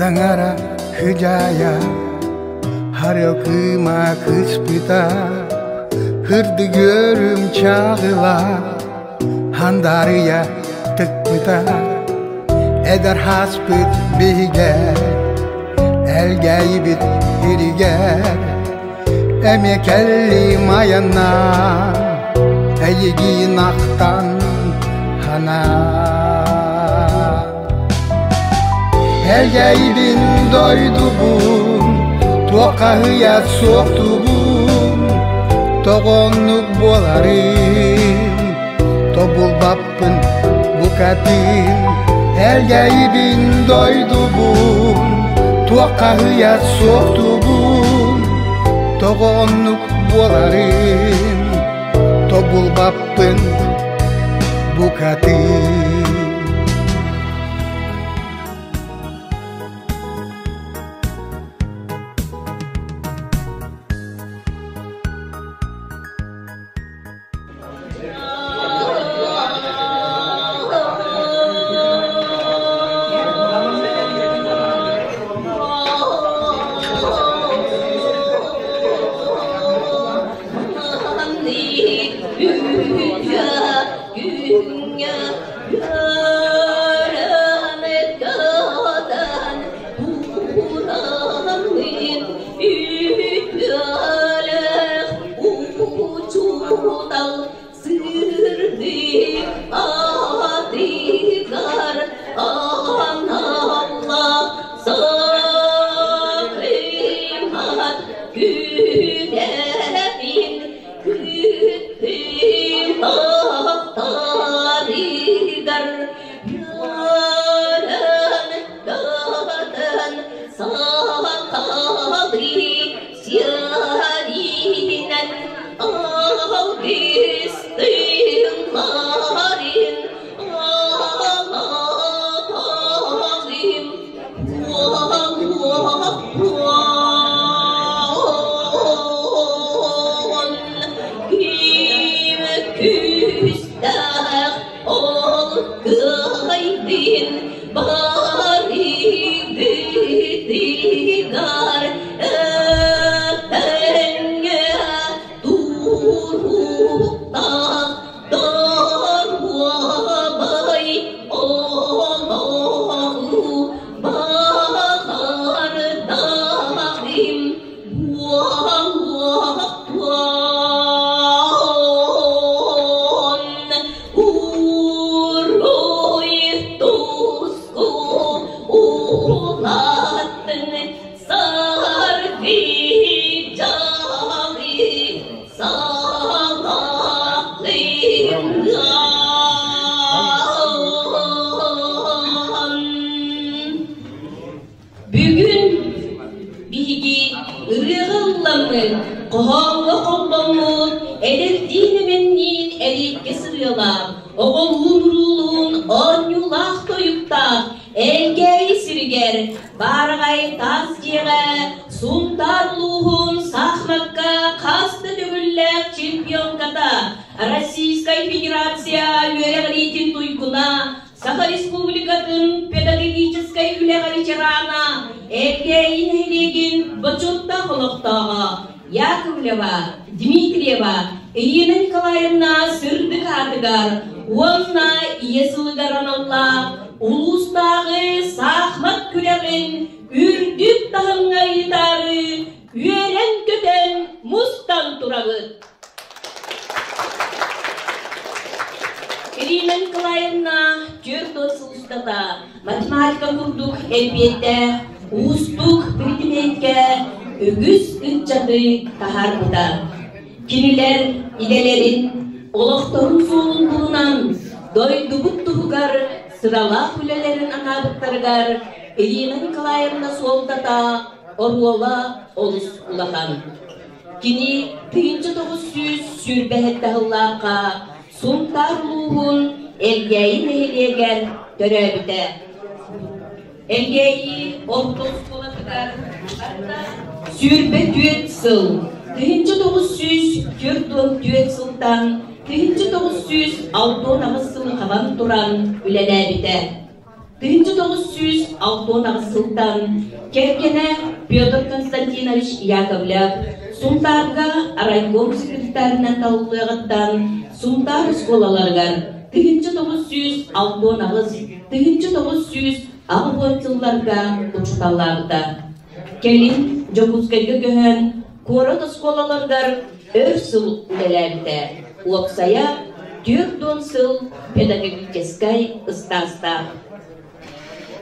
Таҥара кыдьаайа, Харыал кыыма кыыспыта, Һырдык үөрүм чаҕыла, Хандарыйа тыкпыта, Эдэр хаспыт биһигэр, Элгээйибит иригэр, Эмиэ кэллим айаннаан, Эйигин ахтан ханаан. Элгээйибин дойдубун, туоххаһыйа суохтубун, Тоҕоннук буоларым, тобулбаппын букатын. Элгээйибин дойдубун, туоххаһыйа суохтубун, Тоҕоннук буоларым, тобулбаппын букатын. Бүгүн биһиги ырыаҕа ылламмыт, хоһооҥҥо холбоммут, эдэрдиин-эмэнниин эриэккэ сырыалаах, оҕолуун-уруулуун оонньуулаах-тойуктаах Элгээйи сиригэр баараҕай таас дьиэҕэ Сунтаар улууһун саахымакка хас да төгүллээх чемпионката, Российскай Федерация үөрэҕириитин туйгуна, Саха Республикатын педагогическай үлэҕэ ветерана, Элгээйи нэһилиэгин бочуоттаах олохтооҕо Яковлева, Дмитриева Ирина Николаевна сырдык аатыгар уонна Ийэ сылыгар аналлаах улуустааҕы саахымат күрэҕин үрдүк таһымҥа ыытаары үөрэн-көтөн мустан турабыт. Ирина Николаевна 4 сыл устата математика курдук эппиэттээх уустук предметкэ үгүс ыччаты таһаарбыта. Кинилэр идэлэрин, олохторун суолун булунан дойдубут туһугар сыралаах үлэлэрин анаабыттарыгар Ирина Николаевна суолтата, оруола олус улахан. Кини 1927 сыллаахха Сунтаар улууһун Элгээйи нэһилиэгэр төрөөбүтэ. Элгээйи орто оскуолатыгар 24 сыл, 1944 сылтан 1968 сылы хабан туран үлэлээбитэ. 1968 сылтан кэргэнэ Петр Константинович Яковлев Сунтаарга райком секретарынан талыллыаҕыттан Сунтаар оскуолаларыгар 1968-1980 сылларга учууталлаабыта. Кэлин Дьокуускайга көһөн, куорат оскуолаларыгар өр сыл үлэлээбитэ. Уопсайа 40 сыл педагогическай ыстаастаах.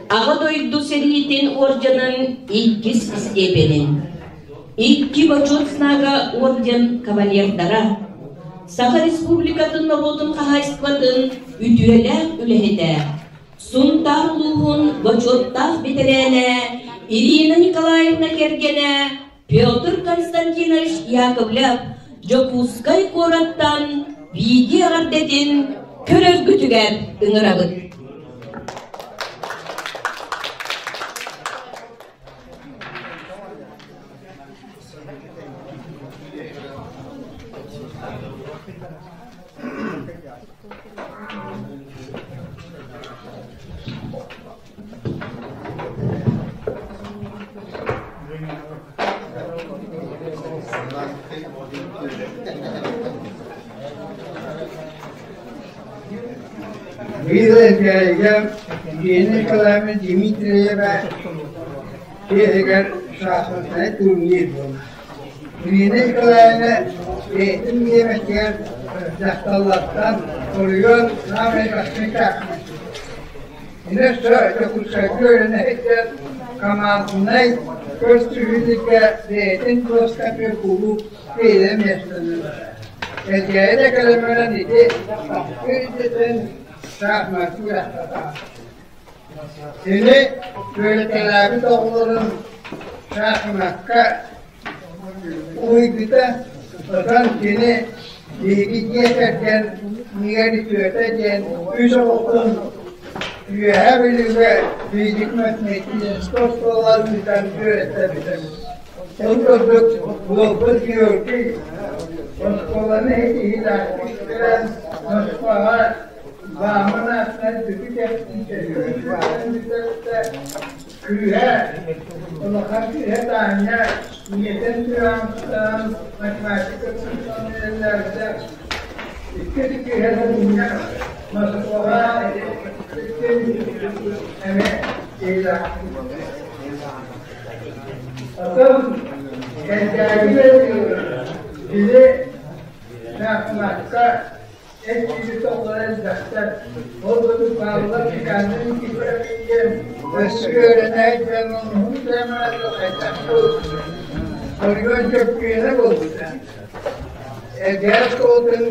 Аҕа дойду сэриитин орденын иккис степенин, икки Бочуот знага орден кавалердара, Саха Республикатын норуотун хаһаайыстыбатын үтүөлээх үлэһитэ, Сунтаар улууһун бочуоттаах бэтэрээнэ Ирина Николаевна кэргэнэ Петр Константинович Яковлев Дьокуускай куораттан видео эҕэрдэтин көрөргүтүгэр ыҥырабыт. Биир эргээйигэ Елена Николаевна Дмитриева дьиэтигэр шахматнай турнир буолла. Ирина Николаевна бэйэтин бириэмэтигэр дьахталлартан оройуон саамай бастыҥ шахматчыта. Кини өссө Дьокуускайга үөрэнэ сылдьан команднай көрсүһүүлэргэ бэйэтин дуоскатын куруук биэрэ миэстэни ылара. Элгээйи да кэлэн баран ити таптыыр идэтин шахматы үөрэхтэтэ. Кини үөрэтэлээбит оҕолорун шахмакка уһуйбута, оттон кини биһиги дьиэ кэргэн миигэр үтүөтэ диэн үс оҕотун Үөһээ Бүлүүгэ физико-математическай оскуолаҕа ыытан үөрэттэрбитэ. Ол курдук уолбут Георгий оскуоланы ситиһиилээхтик бүтэрэн Москваҕа Бааман аатынан Кыыһа, улахан кыыһа Таня ийэтин сүрэҕин математика үөрэннээбитэ. Иккис кыыһа Сабина Москваҕа эмиэ Оттон Кэнчээри били шахмакка Эн киһи тоҕо элбэхтэр, ол курдук бааллар Никандр Никифорович диэн өссө үөрэнээччи уһун кэмэ хайдах Оройуон чөмпүйүөнэ буолбута. Эдэр оскуолатын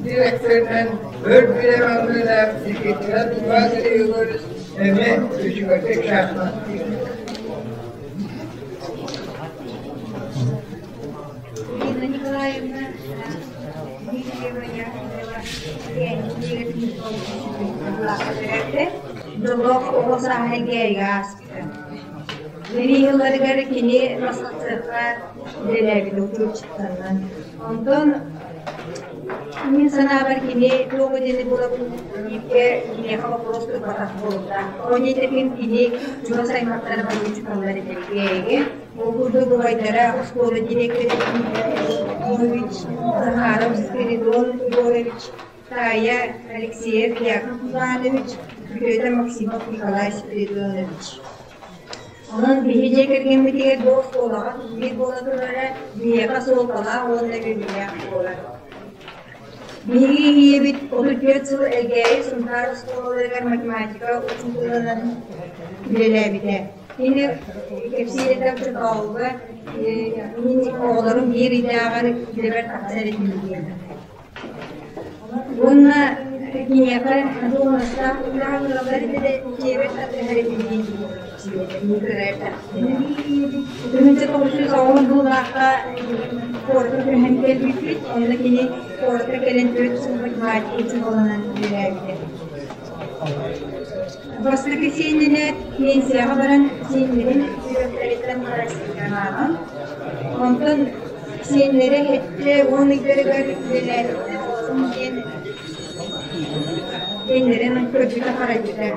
дириэктэринэн өр бириэмэ Никитина Дмитриевич эмиэ үчүгэйдик шахматтыыр. Ирина Николаевна Дмитриева Яковлева Дьоллоох оҕо сааһа Элгээйигэ ааспыта. Сэрии сылларыгар кини Ростовцевка үлэлээбит учууталынан. Онтон мин санаабар кини туох диэни булабын бииргэ киниэхэ боппуруос турбатах буолбута. Ону этэргин кини чугас аймахтара бары учууталлар этэ Элгээйигэ. Ол курдук убайдара оскуола директора Егорович, Захаров Спиридон Егорович, таайа Алексеев Яков Иванович, күтүөтэ Максимов Николай Спиридонович. Онон биһи дьиэ кэргэммитигэр бу оскуолаҕа турнир буола турара биһиэхэ суолталаах уонна үөрүүлээх буолар. Биһиги ийэбит 34 сыл Элгээйи Сунтаар оскуолаларыгар математика учууталынан үлэлээбитэ. Кини кэпсиирэ оччотооҕуга мин оҕолорум биир ыйдааҕар үлэбэр тахсар этим диэн. Уонна киниэхэ дуоһунастаах ыаллар этэ дьиэбэр тардыһар этим диэн 1990 сыллаахха куоракка көһөн кэлбиппит, онно кини куоракка кэлэн 4 сыл математика учууталынан үлэлээбитэ. Бастакы сиэннэнэ пенсияҕа баран сиэннэрин үөрэхтэриттэн харайсыахтааҕын, онтон сиэннэрэ 70 ыйдарыгар үлэлээбитэ буоллун диэн сиэннэрин көрбүтэ-харайбыта.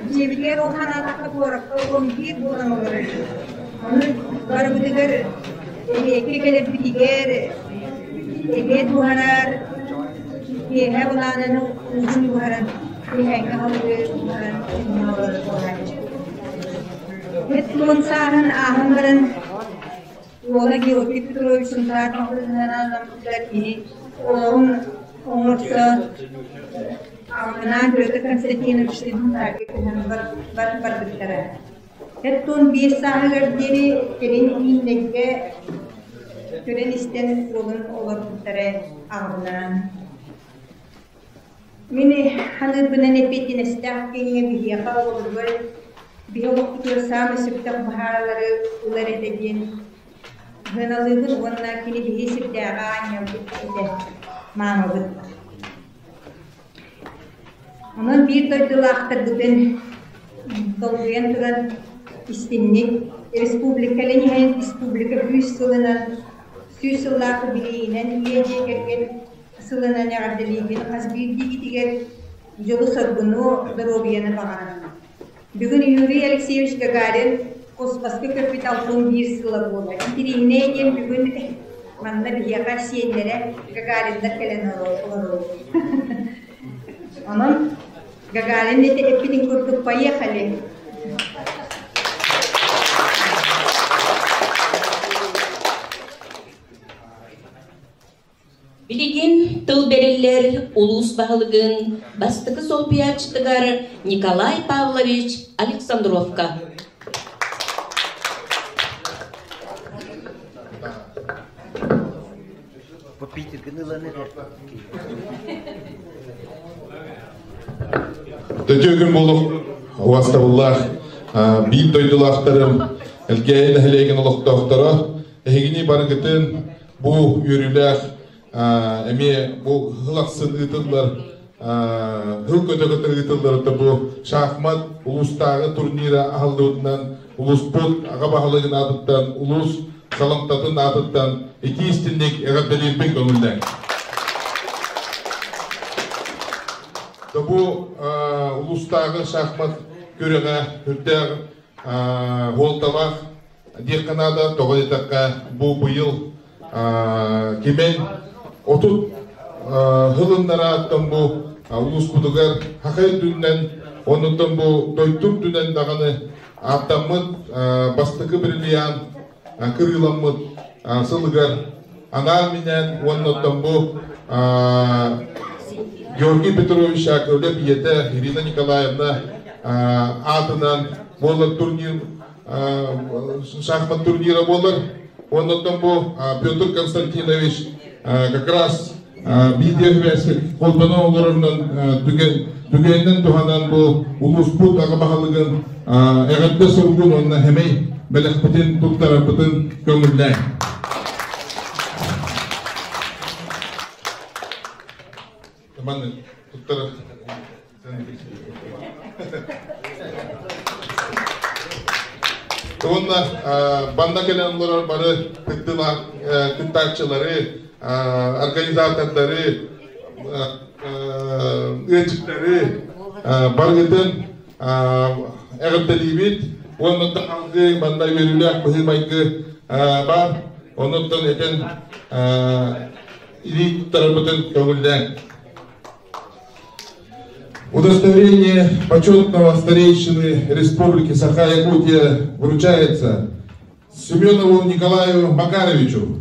Дьиэбитигэр ол санаатахха куоракка 11 буолан олорор. Ону барыбытыгар эбиэккэ кэлэрбитигэр эбиэт буһарар, киэһэ былаанын уутун буһаран, киэһээҥҥи аһылыгы буһаран олорор буолааччы. Эт сааһын ааһан баран уола Георгий Петрович Сунтаар маҕаһыынынан анаммытыгар кини олоҕун оҥорсон аҕабынаан Петр Константиновичтыын Сунтаарга көһөн барбыттара. 45 сааһыгар диэри кэлин ииннэргэ көрөн-истэн уолун олорбуттара аҕабынаан. Мин саныырбынан эппиэтинэстээх киһиҥэ биһиэхэ оҕолоругар биһи олохпутугар саамай сөптөөх быһааралары ылар этэ диэн сыаналыыбын уонна кини биһи сирдээҕи аанньалбыт этэ, маамабыт. Онон биир дойдулаахтарбытын долгуйан туран истинник республикалан иһэн республика 100 сылынан 100 сыллаах юбилейынан ийэ дьиэ кэргэн сылынан эҕэрдэлиибин хас биирдиигитигэр дьолу-соргуну, доруобуйаны баҕарабын. Бүгүн Юрий Алексеевич Гагарин космоска көппүт 61 сыла буолар. Интириэһинэй диэн бүгүн манна биһиэхэ сиэннэрэ Гагариннар кэлэн олороллор. Онон Гагарин эппитин курдук поехали! Билигин тыл бэриллэр улуус баһылыгын бастакы солбуйааччытыгар Николай Павлович Александровка. Төтө күн болук убастабыллаах биир дойдулаахтарым Элгээйи нэһилиэгин олохтоохторо эһигини барыгытын бу үөрүүлээх эмиэ бу сыл ахсын ыытыллар сыл көтө-көтө ыытыллар бу шахмат улуустааҕы турнира аһыллыбытынан улууспут аҕа баһылыгын аатыттан улуус саламтатын аатыттан итии истинник эҕэрдэлиирбин көҥүллээҥ. Бу улуустааҕы шахмат күрэҕэ үрдээх суолталаах диэххэ наада, тоҕо диэтэххэ бу быйыл кимэн 30 сылыннарааттан бу улууспутугар Хахай үрдүнэн оннуттан бу дойду үрдүнэн даҕаны ааттаммыт бастакы бриллиант кырыыламмыт сылыгар анаан-минээн уонна бу Георгий Петрович Яковлев ийэтэ Ирина Николаевна аатынан буолар турнир шахмат турнира буолар. Оннуттан бу Петр Константинович как раз биир холбоно олорорунан түгэнинэн туһанан бу улууспут аҕа баһылыгын эҕэрдэ суругун уонна хэмэй бэлэхпитин туттарарбытын көҥүллээн. Манны туттарар. Уонна манна кэлэн олорор бары кыттааччылары, организатордары, ыалдьыттары барыгытын эҕэрдэлиибит. Уонна алгыы манна үөрүүлээх быһыы-майгы баар. Онуттан этэн илии туттарарбытын көҥүллээҥ. Удостоверение почетного старейшины Республики Саха-Якутия вручается Семенову Николаю Макаровичу.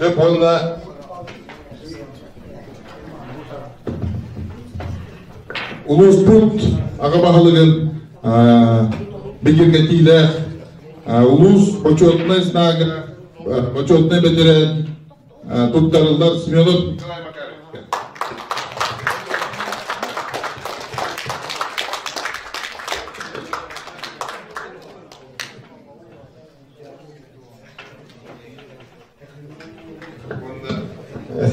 Сөп уонна улууспут аҕа баһылыгын бигэргэтиилээх улуус бочуотунай знага бочуотунай бэтэрээн туттарыллар Семенов Николай Макаровичка.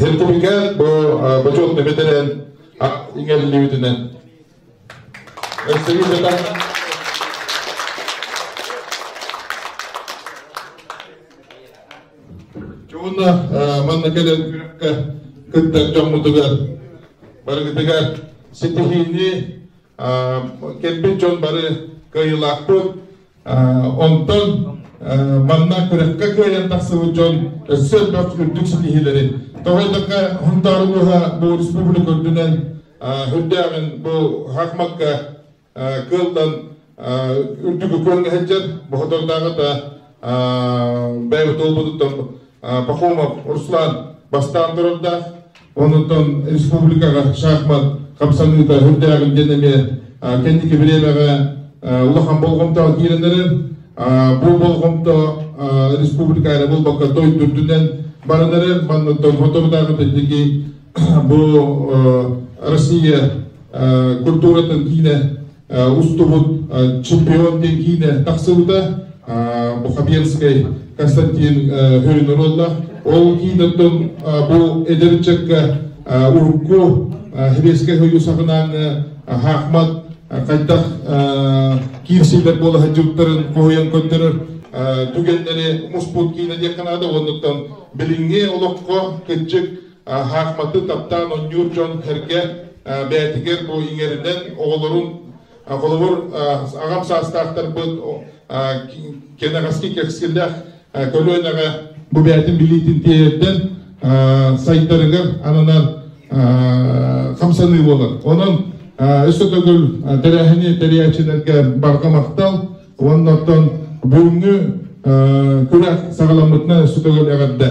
Сертификат бу бочуотунай бэтэрээн иҥэриллибитинэн. Өссө Уонна манна кэлэн күрэххэ кыттар дьоммутугар барыгытыгар ситиһиини кэлбит дьон бары кыайыылаахпыт. Онтон манна күрэххэ кыайан тахсыбыт дьон өссө элбэх үрдүк ситиһиилэри. Тоҕо диэтэххэ, Хунтаар улууһа бу республика үрдүнэн үрдээҕин бу хахмакка кыылтан үрдүкү күөҥҥэ сылдьар Боходордааҕыта бэйэбит уолбутуттан Пахомов Руслан бастаан турардаах. Онуттан республикаҕа шахмат хамсаныыта үрдээҕин диэн эмиэ кэнники бириэмэҕэ улахан болҕомтоҕо киирэн эрэр. Бу болҕомто республика эрэ буолбакка дойду үрдүнэн баран эрэр. Манныттан соторутааҕыта итики бу Россия культуратын киинэ устубут чемпион диэн киинэ тахсыбыта. Бухабенскай Константин Хөрүн оруоллаах. Ол киинэттэн бу эдэр ыччакка урукку Хебескэй Союз саҕанааҥы Хахмат хайдах киирсиилэр буола сылдьыбыттарын хоһуйан көрдөрөр түгэннэри муспут киинэ диэххэ наада. Оннуттан билиҥҥи олоххо кырдьык Хаахматы таптаан оонньуур дьон сэргэ бэйэтигэр бу иҥэринэн оҕолорун холобур аҕам саастаахтарбыт кэнэҕэски кэскиллээх көлүөнэҕэ бу бэйэтин билиитин тиэрдэн сайдарыгар ананар хамсаныы буолар. Онон өссө төгүл тэрээһини тэрийээччилэргэ барҕа махтал уонна оттон бүгүҥҥү күрэх саҕаламмытынан өссө төгүл эҕэрдэ.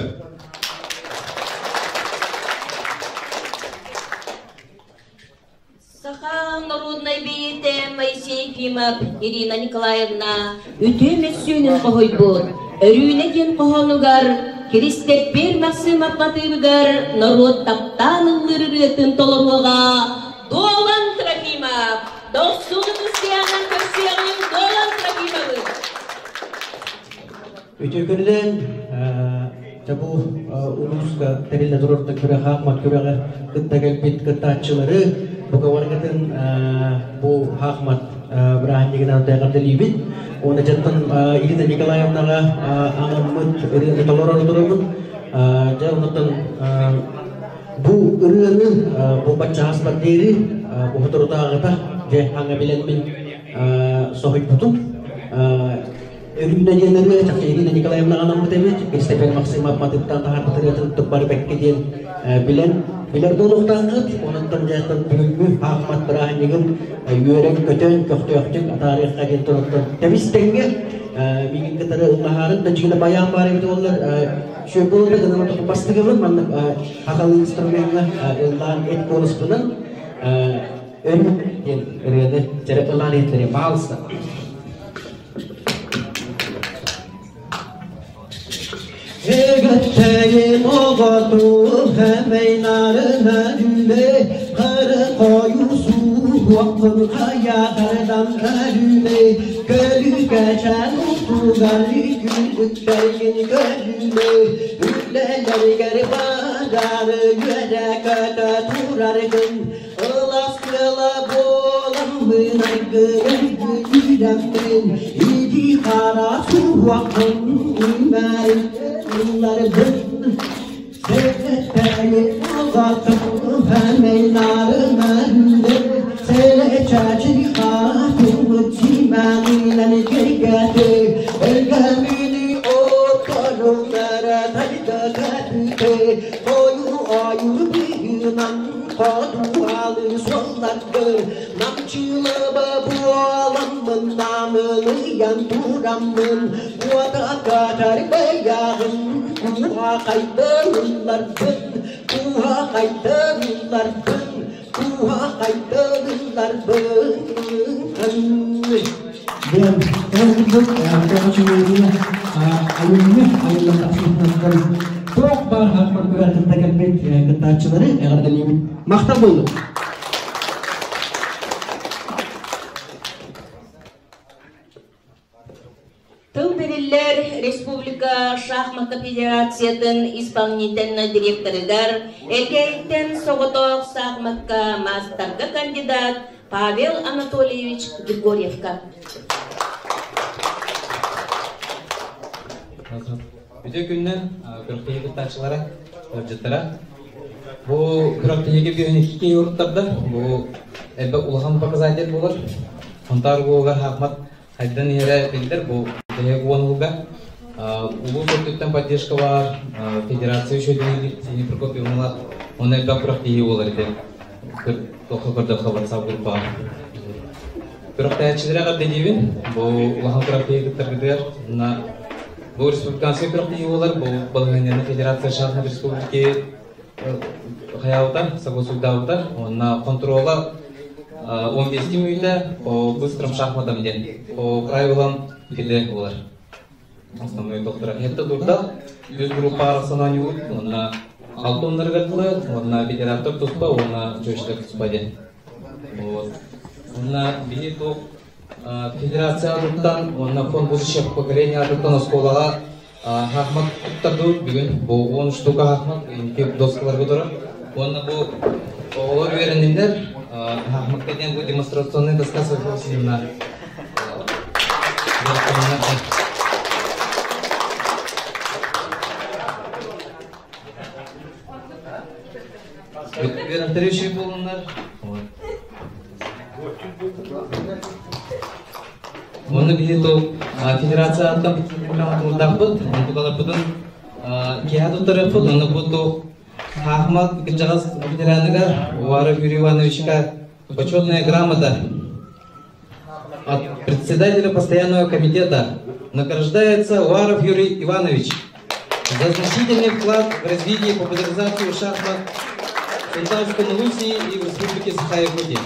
Саха народнай бэйиэтэ Моисей Ефимов Ирина Николаевна үтүө мөссүөнүн хоһуйбут Өрүүнэ диэн хоһоонугар Киристэппиэр Максимов матыыбыгар норуот таптаан ыллыыр ырыатын толоруоҕа Дуолан Трофимов! Дохсун ытыс тыаһынан көрсүөҕүҥ Дуолан Трофимовы! Үтүө күнүнэн дьэ бу улууска тэриллэ турар күрэх хаахмат күрэҕэр кытта кэлбит кыттааччылары бука барыгытын бу хаахмат бырааһынньыгынан эҕэрдэлиибит. Уонна дьантан Ирина Николаевнаҕа анаммыт ырыаны толорор турабын. Дьэ оннуттан бу ырыаны бу баччаһаспар диэри бу соторутааҕыта дьэ аҥа билэммин соһуйбутум. Өрүүнэ диэн ырыа чахчы Ирина Николаевнаҕа анаммыт эбит. Кристопер Максимов матыттан таһаарбыт ырыатын бары бэккэ диэн билэн билэр буолуохтааххыт. Онон дьээттэн бүгүҥҥү хаахмат бырааһынньыгын үөрэн-көтөн, көхтөөхтүк атаарыахха диэн туруттан тэбис-тэҥҥэ миигин кытары ыллаһаарын да дьиҥэ байаан баар эбит буоллар үчүгэй буолар гынан бастыгыбын маннык хахалы инструмеҥҥа ыллаан эт куоласпынан өн диэн ырыаны дьэрэ ыллаан иһитлэри пожалуйста. Эгэттейин оҕоту хэмэйнарына дүле Кыры қоюсу уақпын қаяғардан кәрүле Көлүкәчән утугар күлүктәргин көлүле Үлелергер барары үөрэ көтө тураргын Ылас кыла буоламмын айгырын күлүрэммин Иди хара суһуохпун ылларбын Сэлэппэйи оҕотум хэмэйнарымарынды Сэлэчачи хаатымыт симаанынан кэргэти Өлгөмүнү отторуннара тайда кәтүтэ Хойу ойур быһынан Хотуалы суолларгыр намчылаба буоламмын намылыйан тураммын уота катар бэйяҕын куха хайдылларбын куха хайдылларбын куха хайдылларбын Диэн ол курдук көҕүчүгүйүнэ айымньы айыллан тахсыбытынан туох баар хаахмат күрэх кытта кэлбит кыттааччылары эҕэрдэлиибит. Махтал буоллун. Тыл бэриллэр Республика шахматка федерациятын исполнительнай директорыгар Элгээйиттэн соҕотох шахматка маастарга кандидат Павел Анатольевич Григорьевка. Үтүө күннэн күрэхтэһии кыттааччылара, ыалдьыттара. Бу күрэхтэһиигэ бүһүн икки киһи уруттарда. Бу элбэх улахан показатель буолар. Хонтаар уолугар Ахмат хайдан иһэрэ биллэр. Бу тэһэ уон уолга. Улуус өттүттэн поддержка баар, федерация үчүгэйдик Синий Прокопьевна он элбэх күрэхтэһии буолар ити. Тохо көрдөххө WhatsApp группаҕа. Күрэхтэһээччилэри эҕэрдэлиибин. Бу улахан күрэхтэһии кыттаргытыгар на бу республиканскай күрэхтэһии буолар. Бу балаһыанньаны Федерация шахмат республики хайаабыта, согласуйдаабыта. Уонна контрола 15 мүнүүтэ по быстрым шахматам диэн по правилам фиде буолар. Основной доктора это турда. Үс группа арахсан оонньуубут. Уонна алта оннарыгар дылы, уонна ветерантар туспа, уонна чөчтөр туспа диэн. Вот. Уонна биһи туох федерация атыттан уонна фонд будущего поколения атыттан оскуолаҕа хахмат туттардыбыт бүгүн. Бу 10 штука хахмат инки доскаларга турар. Уонна бу оҕолор үөрэннилэр. Хахматка диэн бу демонстрационный доска семинар. Үөрэнтэрэ үчүгэй буолуннар. Уонна биһи тыл федерацияттан туурдаахпыт, онтукаларбытын киэһэ туттарыахпыт, уонна бу тыл Ахмат кырдьаҕас ветераныгар Уваров Юрий Ивановичка почетная грамота от председателя постоянного комитета награждается Уваров Юрий Иванович за значительный вклад в развитие и популяризацию шахмат в Сунтарском Улусе и в Республике Саха-Якутия.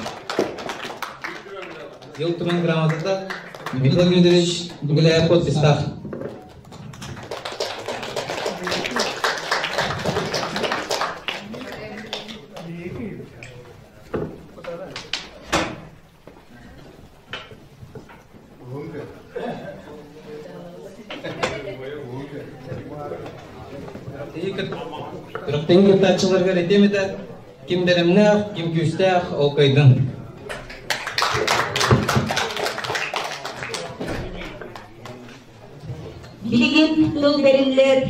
Ил Түмэн грамотата Михаил Дмитриевич Гуляев подписах. Күрэхтэһии кыттааччыларыгар этиэм этэ, ким бэлэмнээх, ким күүстээх, ол кыайдын. Билигин тыл бэриллэр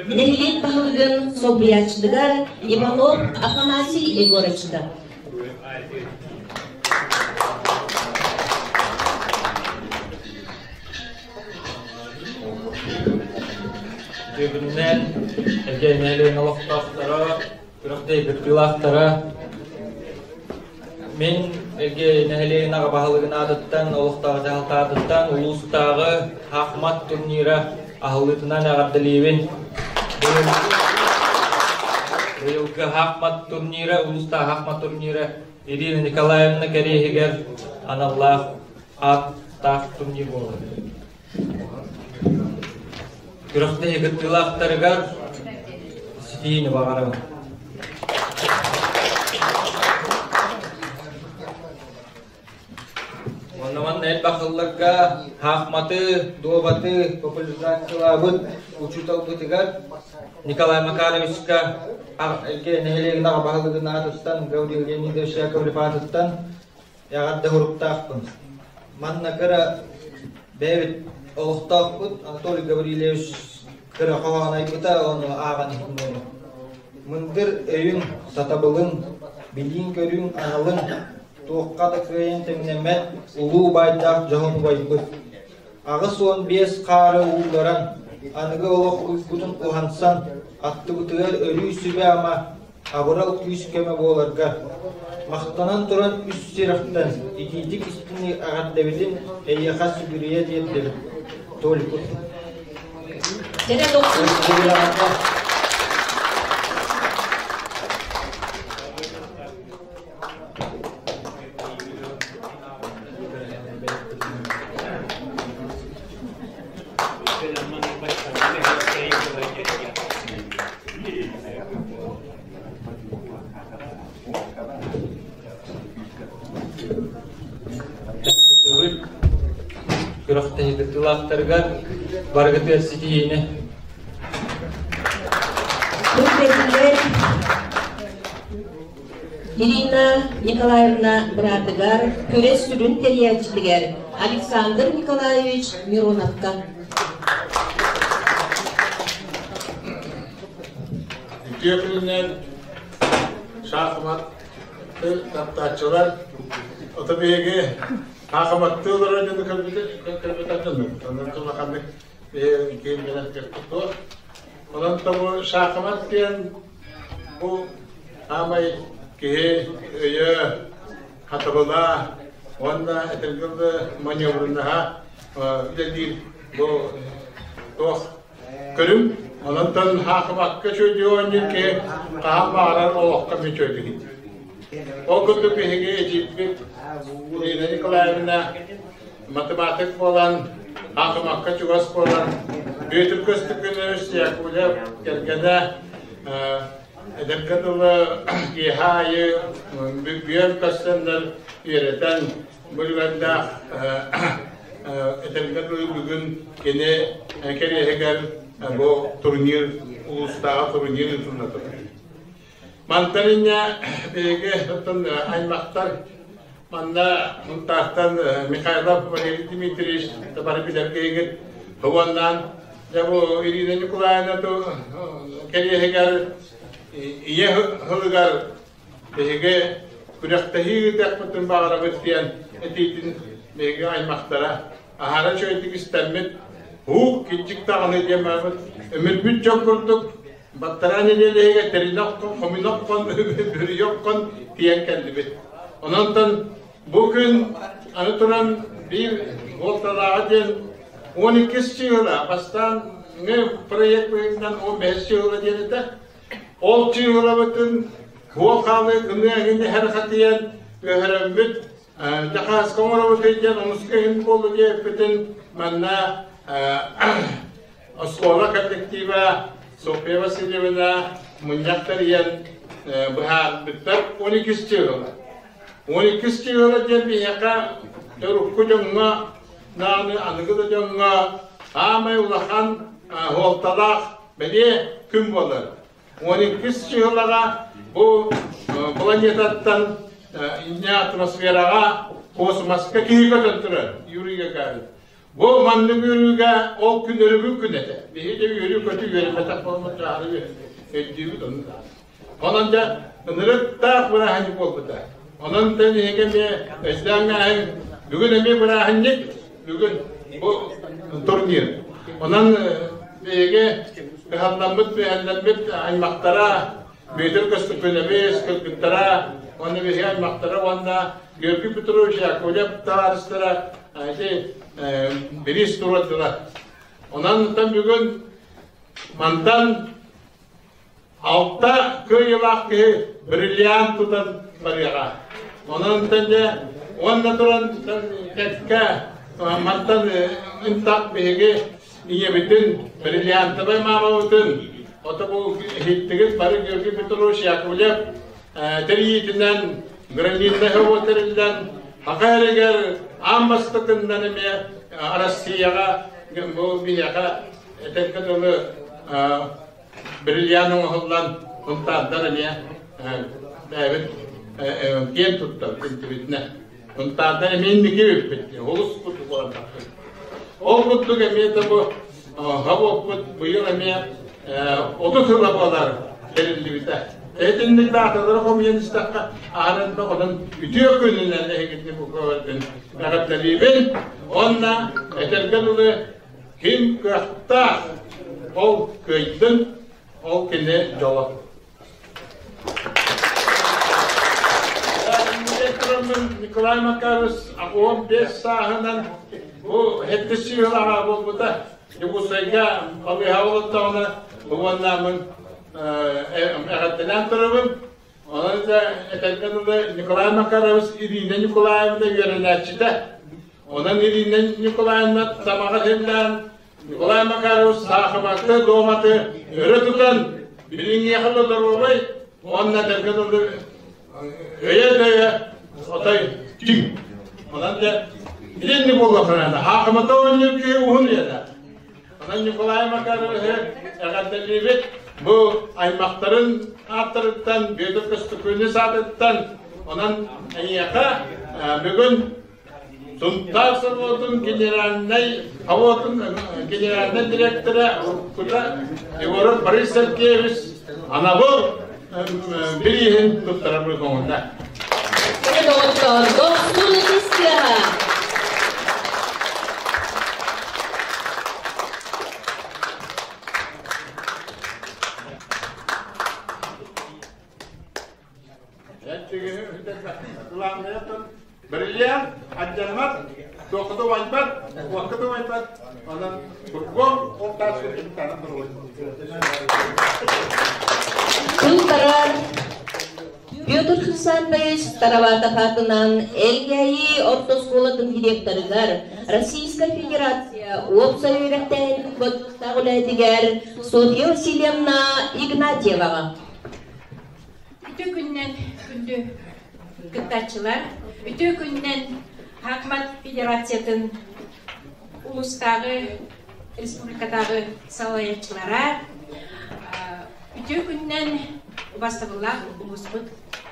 нэһилиэк баһылыгын солбуйааччытыгар Иванов Афанасий Егоровичка. Бүгүннэн Евгения олохтоохторо, күрэхтэһии кыттыылаахтара Мин Эргэ нэһилиэгин аҕа баһылыгын аатыттан, олохтоох дьаһалта аатыттан улуустааҕы Хахмат турнира аһыллыытынан эҕэрдэлиибин. Быйылгы Хахмат турнира, улуустааҕы Хахмат турнира Ирина Николаевна кэриэһигэр аналлаах ааттаах турнир буолар. Күрэхтэһии кыттыылаахтарыгар ситиини баҕарабын. Уонна манна элбэх сылларга хаахматы, дуобаты популяризациялаабыт учууталбытыгар Николай Макаровичка нэһилиэгин аҕа баһылыгын аатыттан Гаврил Леонидович Яковлев аатыттан Эҕэрдэ суруктаахпын. Манна кыра бэйэбит олохтоохпут Анатолий Гаврильевич кыра хоһоон айбыта, ону ааҕан иһиннэрим. Мындыр өйүн, сатабылын, билиин-көрүүн аналын туохха да кыайан тэҥнэммэт улуу убайдаах дьоһун убайбыт. 85 хаары уулларан, аныгы олох уйгутун уһансан, аттыбытыгар өрүү сүбэ-ама абырал күүс-көмө буоларга махтанан туран үс сүрэхтэн итиитик истиҥник эҕэрдэбитин эйиэхэ сүгүрүйэ тиэрдэбит Толикут. Күрэхтэһии кыттыылаахтарыгар барыгытыгар ситиһиини. Ирина Николаевна быраатыгар күрэс сүрүн тэрийээччитигэр Александр Николаевич Мироновка. Үтүө күнүнэн шахмат таптааччылар ото биһиги хаахыматтыы олорор дьону көрбүтэ дьоннорбут. Онон улаханнык биһиги киһи кэлбит. Онон тобу шахмат диэн бу аамай киһи өйө хатабыла уонна этэргэ маневрыннаһа үлэлиир бу туох көрүҥ. Онон хаахымакка чөйдүү оонньуур киһи хаһан баҕарар олоххо мүчөйдүгүт. Ол курдук биһиги эдьиийбит Ирина Николаевна математик буолан, хаахымакка чугас буолан, Бүөтүр Көстөкүнүс Яковлев кэргэнэ эдэргэ дылы киэһэ аайы бүөн көстөннөр үөрэтэн Бүлүгэрдээх этэргэ дылы бүгүн кини кэриэһигэр бу турнир улуустааҕы турнир ыытылла турар. Мантан инньэ биһиги оттон аймахтар манна Мунтаахтан Михайлов Валерий Дмитриевич бары билэр киһигит уоннаан дьэ бу Ирина Николаевна кэриэһигэр ийэ сылыгар биһиги күрэхтэһии ыытыахпытын баҕарабыт диэн этиитин биһиги аймахтара аһара үчүгэйдик истэммит һуук киччик даҕаны диэн барбыт өмүрбүт дьон курдук баттараа нэдиэлэһигэ тэринэ оххон хомуна оххон бүрүйэ оххон тиийэн кэллибит. Ононтон бу күн аны туран биир буолталааҕа диэн 12 чыыла бастаан проект быһыытынан 15 чыыла диэн этэ. Ол чыыһылабытын буол хаалыы ымыа иһин хатыйан өһөрөммүт Дьахааска оҥоробут диэн онуска иһин буолла диэппитин манна оскуола коллектива Софья Васильевна мунньах тэрийэн быһаарбыттар 12 чыыһыла. 12 чыыһыла диэн биһиэхэ төрүккү дьоҥҥо нааны аныгы да дьоҥҥо саамай улахан суолталаах бэлиэ күн буолар. 12 чыһылаҕа бу планетаттан инньэ атмосфераҕа космоска киһи көтөн турар Юрий Гагарин. Бу маннык үөрүүгэ ол күн өрөбүл күн этэ. Биһиги де үөрүү-көтүү үөрэммэтэх буолбут дьаары өйдүүбүт ону да. Онон дьэ ынырыктаах бырааһынньык буолбута. Онон тэн иһигэ эмиэ өйдөөн бүгүн эмиэ бырааһынньык бүгүн бу турнир. Онон биһиги кыһалламмыт, мүһэллэммит аймахтара Бүөтүр Көстөкүнэбис, кыргыттара, уонна биһиги аймахтара уонна Георгий Петрович Яковлев табаарыстара ити бириис туруордулар. Онон бүгүн мантан Алта кыайыылаах киһи бриллиант тутан барыаҕа. Онон дьэ уонна туран кэккэ мантан ынтах биһиги ийэбитин, бриллиантовай маамабытын, ото бу иһиттигит бары Георгий Петрович Яковлев тэрийиитинэн гранитнай хобо тэриллэн Саха эригэр аан бастакыннан эмиэ Россияҕа бу биһиэхэ этэргэ дылы бриллиант оҥоһуллан Сунтаардар эмиэ бэйэбит киэн туттар интибитинэ. Сунтаардар эмиэ инники бүппүт, олус курдук буолан тахсыбыт. Ол курдук эмиэ да бу хабоппут быйыл эмиэ 30 сыла буолар тэриллибитэ. Этинник дааталары хомуйан истэххэ, аһарын да онон үтүө күнүнэн эһигитини бу көөрдүн эҕэрдэлиибин. Уонна этэргэ дылы Ким кыахтаах, ол кыайдын, ол кини дьоло. Николай Макарович 15 сааһынан бу хэттис сүүһүл аҕа буолбута. Дьокуускайга балыыһа олордоҕуна уоннааммын эҕэрдэлээн турабын. Онон этэргэ дылы Николай Макарович Ирина Николаевна үөрэнээччитэ. Онон Ирина Николаевна тамаҕа силлээн Николай Макарович саахымакка дуоматы өрө тутан билиҥҥиэхэ да доруобай уонна этэргэ дылы өйө-өйө отой чиҥ. Онон дьэ Итинник буолуоххана хаахымата оонньуур киһи уһун үйэлээх. Онон Николай Макаровиһы эҕэрдэлиибит. Бу аймахтарын ааттарыттан, Бүөтүр Көстөкүүнүс аатыттан, онон эйиэхэ бүгүн Сунтаар собуотун генеральнай заводун генеральнай директора Кута Егоров Борис Сергеевич анабыл бирииһин туттарар көҥүллэ. Доҕоттор, дохсун ытыс тыаһа! Бриллиант алдьаммат, туохха да умайбат, уокка да умайбат, онон кургуом ол тааска түмүктанан туругун. Тыл Петр Хрисантович Тараватов аатынан Элгээйи орто оскуолатын директорыгар Российскай Федерация уопсай үөрэхтээһин бочуоттаах үлэһитигэр Софья Васильевна Игнатьеваҕа. Үтүө күнүнэн күндү кыттааччылар, үтүө күнүнэн Хакмат Федерациятын улуустааҕы республикатааҕы салайааччылара, үтүө күнүнэн убастабыллаах улууспут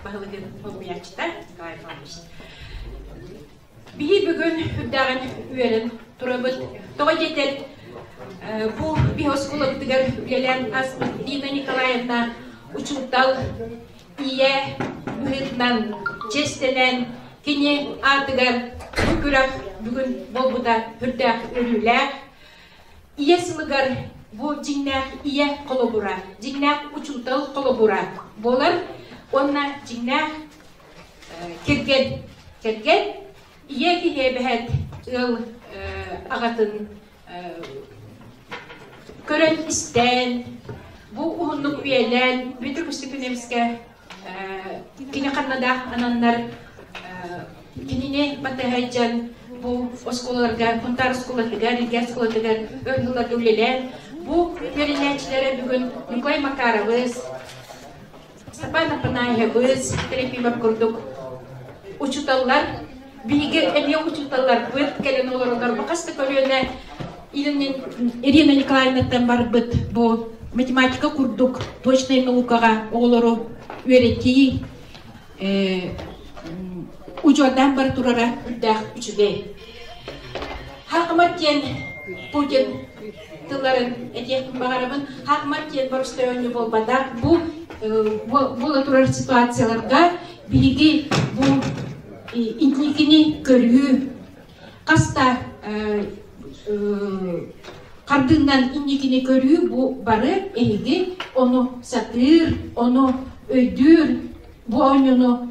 баһылыгын солбуйааччыта Николай Павлович. Биһи бүгүн үрдээҕин үөрэн турабыт. Тоҕо диэтэр, бу биһи оскуолабытыгар үлэлээн ааспыт Нина Николаевна учуутал ийэ быһыытынан чиэстэнэн кини аатыгар бу күрэх бүгүн буолбута үрдээх үөрүүлээх. Ийэ сылыгар бу дьиҥнээх ийэ холобура, дьиҥнээх учуутал холобура буолар уонна дьиҥнээх кэргэн кэргэн ийэ киһи эбэһээт ыал аҕатын көрөн-истэн бу уһуннук үйэлээн Бүөтүр Көстөкүүнэбискэ кини ханна да ананнар кинини батыһайдьан бу оскуолаларга Хунтаар оскуолатыгар, Илгэ оскуолатыгар өр сылларга үлэлээн бу үөрэнээччилэрэ бүгүн Николай Макаровыс, Степан Апанаевич Трофимов курдук учууталлар, биһиги эмиэ учууталларбыт кэлэн олороллор. Бу хас да көлүөнэ Ирина Николаевнаттан барбыт бу математика курдук точнай наукаҕа оҕолору үөрэтии удьуордаан бара турара үрдээх үчүгэй. Хакымат диэн Путин тылларын этиэхпин баҕарабын. Хакымат диэн боростуой оонньуу буолбатах. Бу буола турар ситуацияларга биһиги бу инникини көрүү хаста хардыынан инникини көрүү бу бары эһиги ону сатыыр, ону өйдүүр, бу оонньууну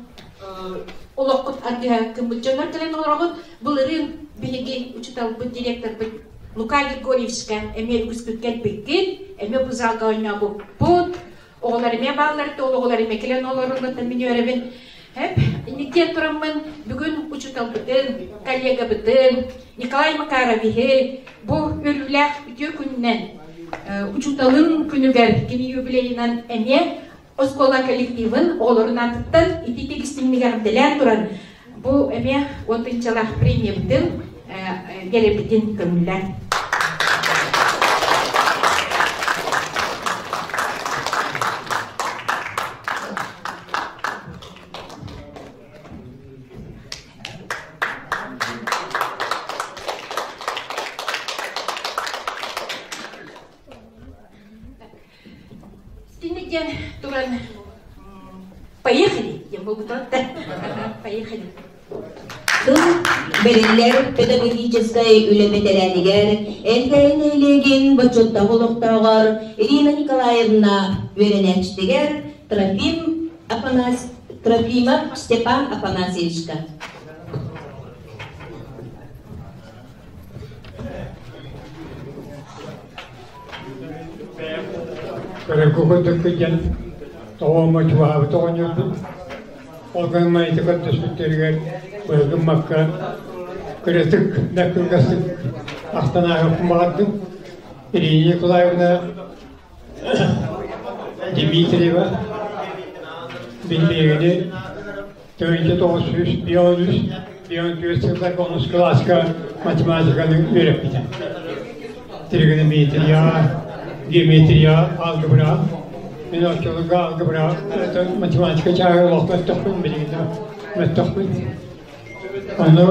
олоххут аргыһа кыммыт дьоннор кэлэн олороҕут. Былырыын биһиги учууталбыт, директорбыт Лука Григорьевичка эмиэ үгүспүт кэлбиккит, эмиэ бу залга оонньообуппут. Оҕолор эмиэ бааллар, ол оҕолор эмиэ кэлэн олоруллан мин үөрэбин. Эп, инниктиэн тураммын бүгүн учууталбытын, коллегабытын Николай Макаровиһы бу үөрүүлээх үтүө күнүнэн учууталын күнүгэр кини юбилейынан эмиэ оскуола коллективын оҕолорун аатыттан итиитик истиҥник эҕэрдэлээн туран бу эмиэ уон тыһыынчалаах премиябытын биэрэбитин көҥүллээн. Итинник диэн туран поехали диэн буолбута. Поехали. Тыл бэриллэр педагогическай үлэ бэтэрээнигэр Элгээйи нэһилиэгин бочуоттаах олохтооҕор Ирина Николаевна үөрэнээччитигэр Трофим Афанас... Трофимов Степан Афанасьевичка. Көрөргө курдук кыдьан тоҕоомо чугаһаабыт оҕонньорбут. Ол гынан ити көрдөспүттэригэр быһыгыммакка кыратык да кылгастык ахтан ааһыахпын баҕардым. Ирина Николаевна Дмитриева биһиги 1993 Бион сылларга онус кылааска математиканы үөрэппитэ. Тригонометрия, геометрия, алгебра. Мен оччолорго алгебра, математика чааһы олох мөлтөхпүн, билигин да мөлтөхпүн. Ону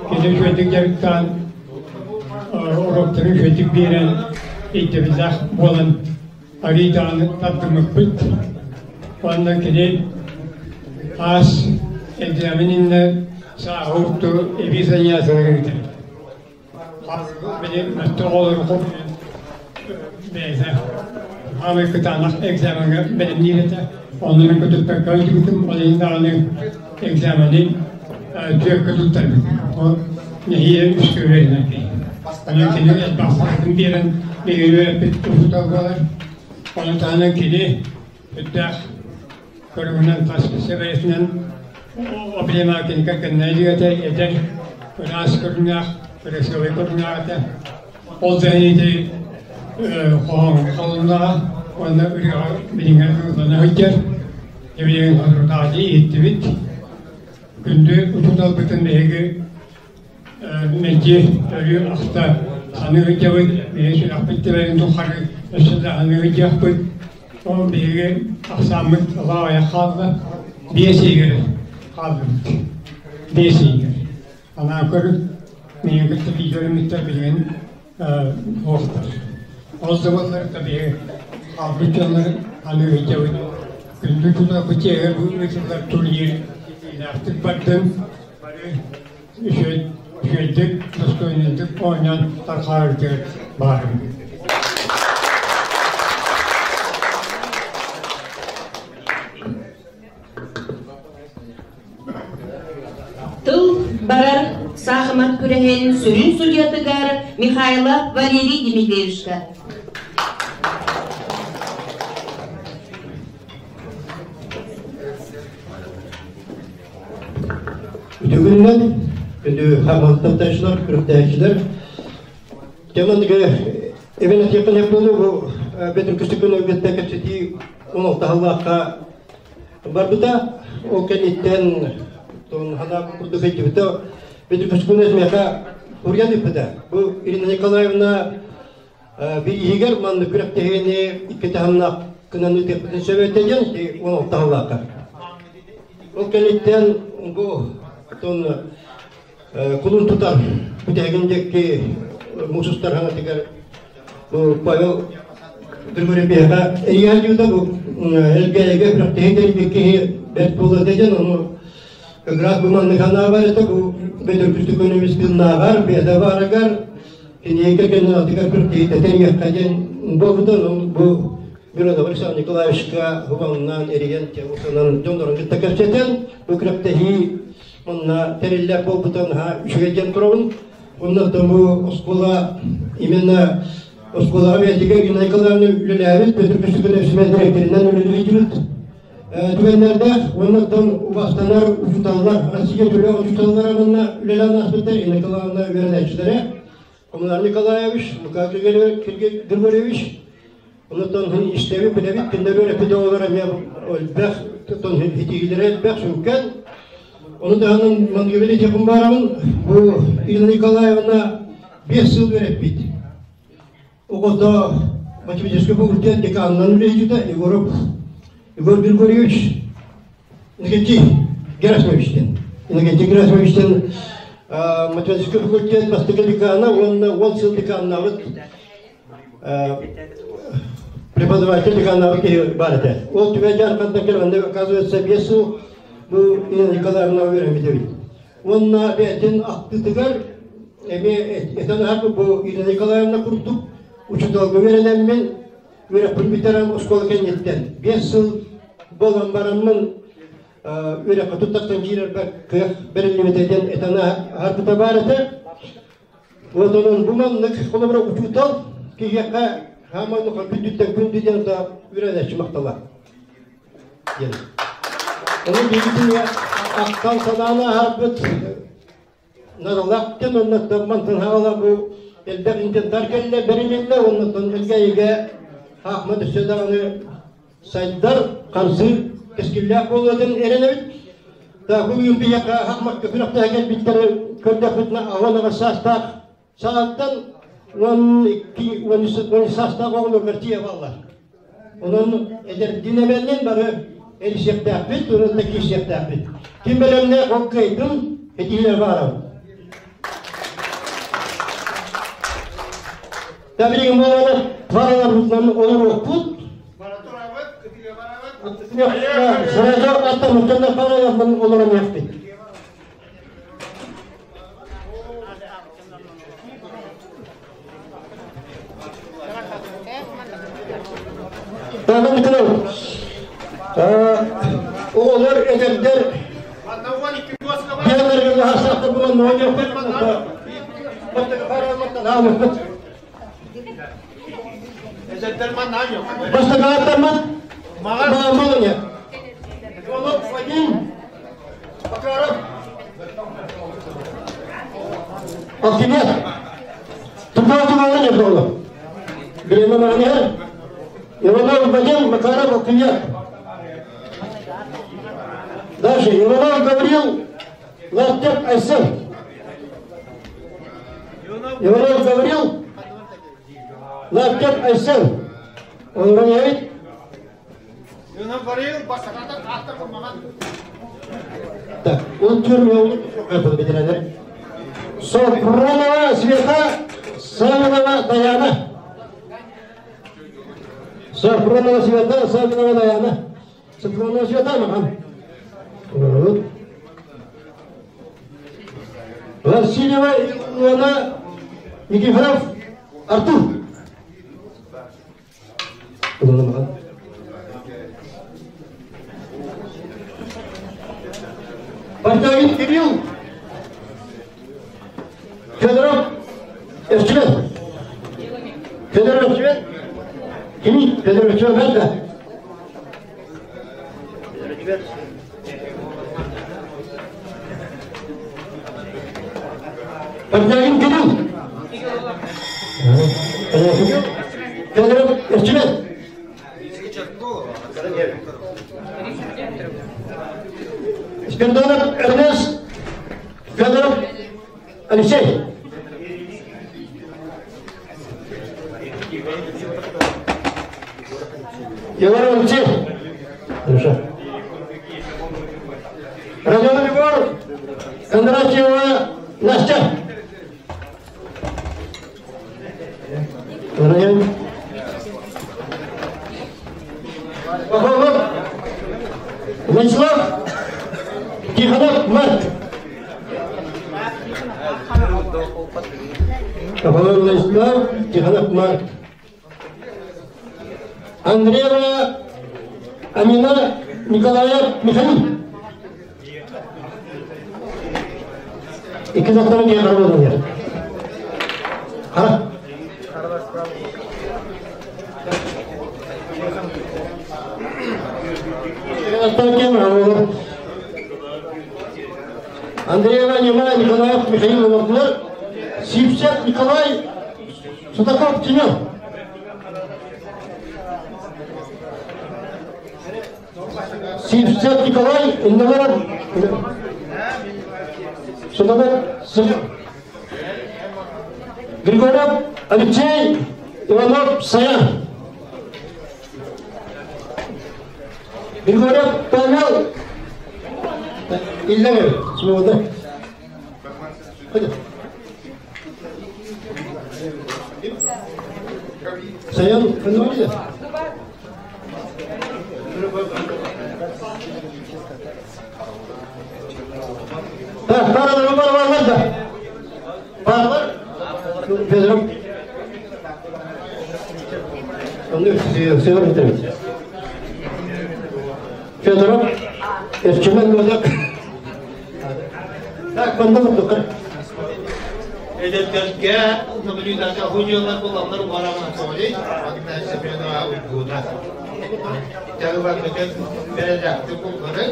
кини үчүгэйдик дьарыктаан, уроктары үчүгэйдик биэрэн, ирдэбиллээх буолан арыый даҕаны тардыммыппыт. Уонна кини аас экзамен иннинэ сааһы урту эбии занятиелары ыытар. Били мөттө оҕолору хомуйан бэйэтэ хаамай кытаанах экзамеҥҥа бэлэмниир этэ. Онно мин көтүппэккэ ыйдыбытым, ол иһин даҕаны экзамени түөркэ туттарбытым. Ол нэһиилэ үскэ үөрэнэр киһи. Онон кини элбэх саҕатын биэрэн биһиги үөрэппит учуутал буолар. Ону таһынан кини үрдээх көрүҥүнэн тас сэбэйэтинэн Облемакинка кэннэ эдэр ыраас көрүҥнээх, красивый көрүҥнээх этэ. Ол да ити хоһооҥҥо холуннаҕа уонна ырыаҕа билиҥҥэ ыллана сылдьар. Билигин соторутааҕы иһиттибит. Күндү учууталбытын биһиги мэлдьи өрүү ахта саныы сылдьабыт. Биһиги сүрэхпит тэбэрин тухары өссө да саныы сылдьыахпыт. Ол биһиги ахсааммыт аҕыйах хаалла. 5 игэр хааллыбыт. 5 игэр. Анаан көрүҥ, миигин кытта бииргэ үөрэммиттэр билигин суохтар. Ол да буоллар да биһиги хаалбыт дьоннор аны ыйдьабыт. Күндү тутарбыт дьиэгэ бу ыытыллар турнир ситиилээхтик бардын. Бары үчүгэйдик, достойнайдык оонньоон тарҕаабытыгар баарым. Тыл барар саахымат күрэһин сүрүн судьуйатыгар Михайлов Валерий Дмитриевичка. Үтүгүннэн күндү хамматтааччылар, күрүктээччилэр. Темандыгы эбен этиэххин эп буолу бу Петр Күстүкүн өлгөттө кэпсэтии 16 халлаахха барбыта. Ол кэнниттэн тон хана курдук өйдүбүтэ. Петр Күстүкүн миэхэ урьян ыппыта. Бу Ирина Николаевна биһигэр манны күрэхтэһиини икки таһымнаах гынан ыытыахпытын сөп этэ диэн 16 халлаахха. Ол кэнниттэн бу тон кулун тутар бүтэһигин диэки муус устар хаҥатыгар бу Павел Григорьевиһа эрийэн бу Элгээйигэ күрэхтэһии тэрийбит киһи бэрт буолуо диэн ону как раз бу маннык санаа это бу Петр Күстүкүнүбүс тыыннааҕар бэйэтэ баарыгар кинигэ кэннинатыгар күрэхтэһии тэтэриэххэ диэн буолбута. Бу Миронов Александр Николаевичка хубаннаан эрийэн усанан дьоннорун кытта кэпсэтэн бу күрэхтэһии онна тэриллэр буолбутун ха үчүгэй диэн турабын. Онно бу оскуола, именно оскуолаҕа бэйэтигэр Ирина Николаевна үлэлээбит Петр Күстүкүнов сүмэн директорынан үлэлээбит түгэннэрдээх оннуттан убастанар учууталлар, Россия төлөөх учууталлара манна үлэлээн ааспыттар Ирина Николаевна үөрэнээччилэрэ Коммунар Николаевич, Лука Григорьевич, оннуттан истэбит, билэбит, кинилэр үөрэппит эмиэ элбэх, хитиилэрэ элбэх, сүҥкэн. Ону таһынан Мангивели Тихомбаровын бу Ирина Николаевна 5 сыл үөрэппит. Оҕото математический факультет деканынан үлэлээбитэ Егоров Егор Григорьевич Иннокентий Герасимовичтен. Иннокентий Герасимовичтен математический факультет бастакы декана, уонна 10 сыл деканнаабыт преподаватель деканнаабыт киһи бар этэ. Ол түбэ жарқанда келгенде, оказывается, 5 сыл бу Ирина Николаевна үөрэммит эбит. Уонна бэйэтин ахтыытыгар эми этэн аһарбы бу Ирина Николаевна курдук учууталга үөрэнэммин үөрэхпин бүтэрэн оскуола кэнниттэн 5 сыл буолан бараммын үөрэххэ туттарсан киирэрбэр кыах бэриллибитэ диэн этэн аһарбыта баар этэ. Вот онон бу маннык холобура учуутал киһиэхэ хаамай күндүттэн күндү диэн та үөрэнээччи махтала диэн. Онон биһигитин ахтан санааны аһарбыт наралаах диэн оннуттан мантан хаала бу элбэх интентар кэллэ бэрилиннэ оннуттан Элгээйигэ хаахмат өссө даҕаны сайдар, хамсыыр кэскиллээх буолуотун эрэнэбит. Бүгүн биһиэхэ хахмакка күрэхтэһэ кэлбиттэр көрдөхпүтүнэ 18 саастаах саҕаттан 12 13 саастаах оҕолоргор тиийэ баллар. Онон эдэрдиин эбэллин бары эрисиэхтээхпит, онон да киирсиэхтээхпит. Ким бэлэмнээх ол кыайдын, этиилэр баарабыт. Билигин буолана параларбытынан олоруохпут. Сразу аттамыттан параларбын олорон яхпит. Тагын кылау. Оҕолор эдэрдэр Биэлэргэ лаһасаахта булан оонньоохпут. Бастакааттаммыт Маамалыня. Иванов Вадим Макаров Алтынет. Тупа не было. Время Маганер. Иванов Вадим Макаров Алтынет. Дальше Иванов Гаврил Лаптев Айсен. Иванов Гаврил Лаптев Айсен. Он роняет. Так, он тюрьме Сопронова Света Савинова Даяна. Сопронова Света Савинова Даяна. Сопронова Света Махан. Вот. Васильева Илона Никифоров Артур. Бартагин Кирилл Федоров Эрчимен. Федоров Эрчимен. Кими? Федоров Эрчимен бәрді. Бартагин Кирилл. Федоров Эрчимен. Спирдонов Эрнест Федоров Алексей. Егор Алексей. Хорошо. Родионов Егор, Кондратьева Настя. Родион. Пахомов Вячеслав Тихонов Марк. Пахомов Вячеслав Тихонов Марк. Андреева Амина Николаев Михаил. Iki zatların diye karabadan Ha? Андреева Нема Николаев Михаил Владимир, Сипсек Николай Судаков Семен. Сипсек Николай Иннаваров Судаков Семен. Григорьев Алексей Иванов Саян. Григорьев Павел Илья, свобода. Ходи. Саян, понимаете? Так, пара бар бар да. Бар бар. Федоров. Федоров Петрович. Федоров, Эрчимэн Гозак. Так, бандамыт тоқыр. Эдеттерге наблюдатель худьялар буланнар бараман соли, Вадимна Семенова уйгуна. Тәгү бөтен берәҗәкте булганы.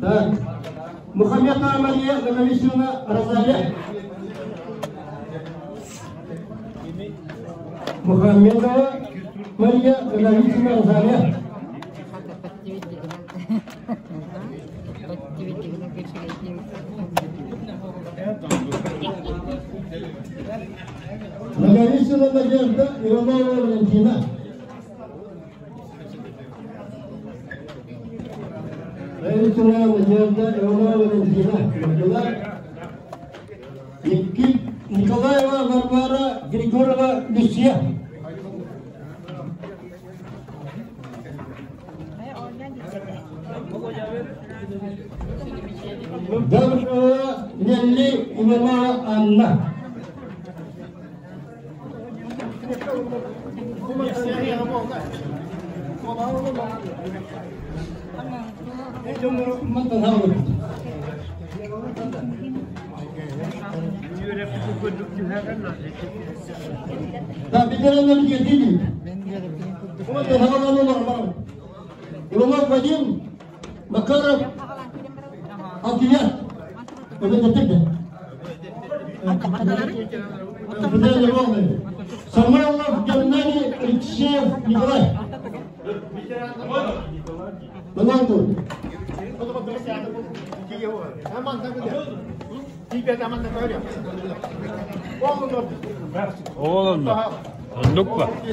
Так. Мухаметова Мария Наговицына Розалия. Мухаметова Мария Наговицына Розалия. Наговицына Надежда Иванова Валентина. Наговицына Надежда Иванова Валентина. Николаева Варвара Григорьева Люция. Габышева Нелли Иванова Анна. Иванов Вадим Макаров Алтия. Самойлов Геннадий Алексеев Николай. Мананту.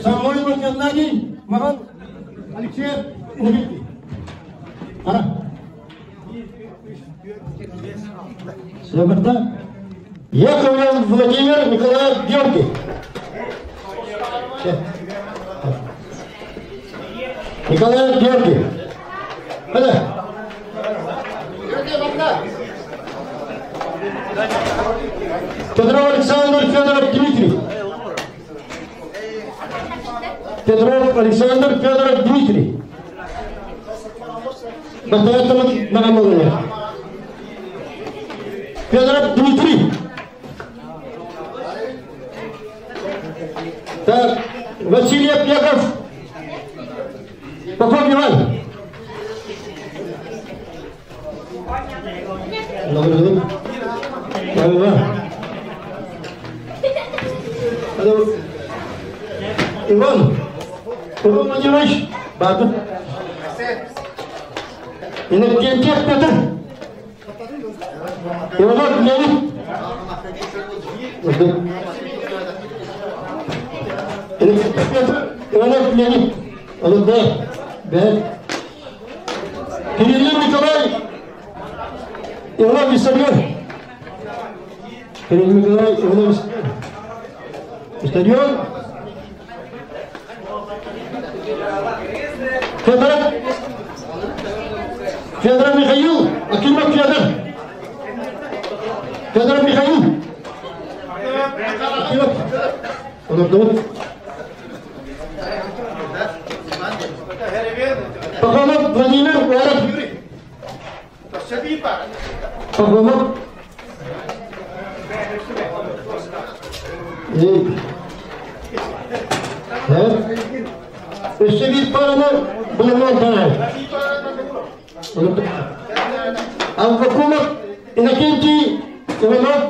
Самойлов Геннадий Маган Алексеев Иннокентий. Ара. Северда. Яковлев Владимир Николаев Георгий. Николаев Георгий. Куда? Петров Александр Федоров Дмитрий. Петров Александр Федоров Дмитрий. Федоров Дмитрий. Так, Васильев Яков. Попов Иван. Иван. Иван Владимирович. Баков. Иннокентьев Петр. Иванов Леонид. Иннокентьев Петр. Иванов Леонид. Б. Б. Кириллин Николай. Иванов Виссарион. Кириллин Николай. Иванов Виссарион. Федоров. Федоров Михаил. Акимов Федор. Федоров Михаил. Акимов. Пахомов Владимир Уаров. Пахомов. Өссө биир параны булуман тара. Аввакумов Иннокентий Иванов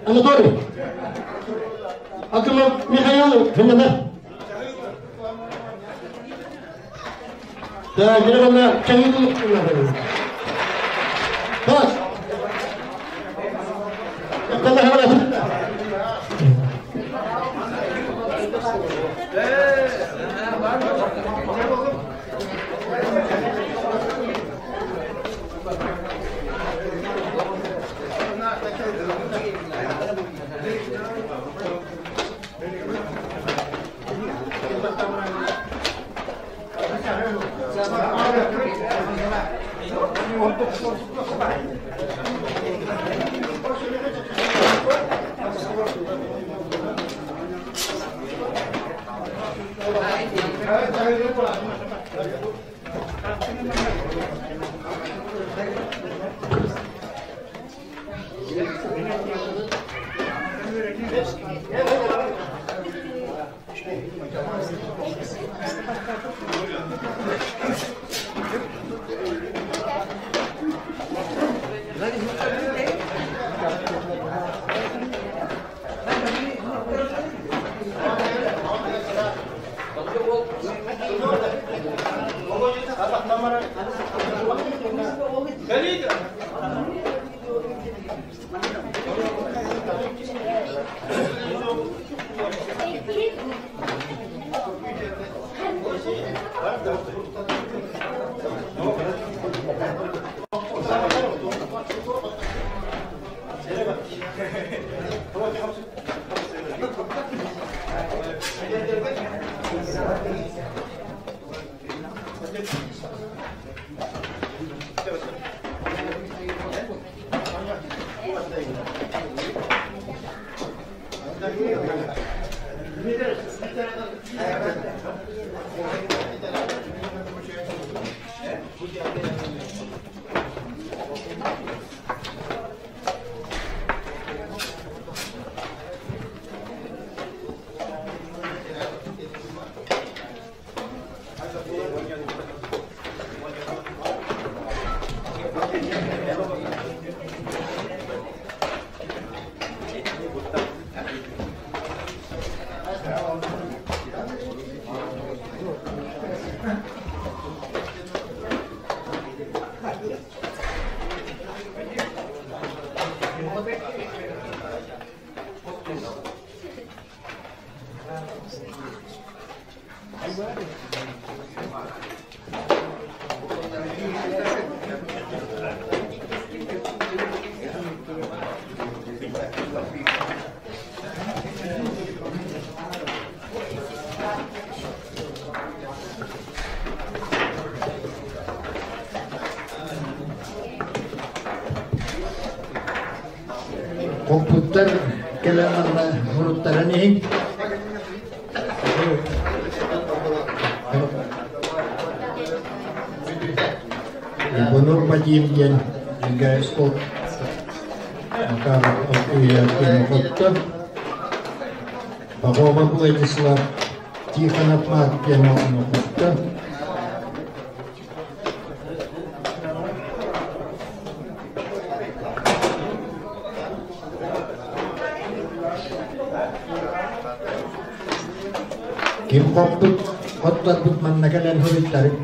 Анатолий. Акимов Михаил Финана. Так, Германа Чангу. Так. Хоппуттар кэлэн манна муруттаран иһиҥ. Бонур Вадим диэн Гаскол Макаров хотто. Попова Владислав Тихонов Марк диэн хотто. Ким хоппут, хотторбут манна кэлэн суруйтарыҥ.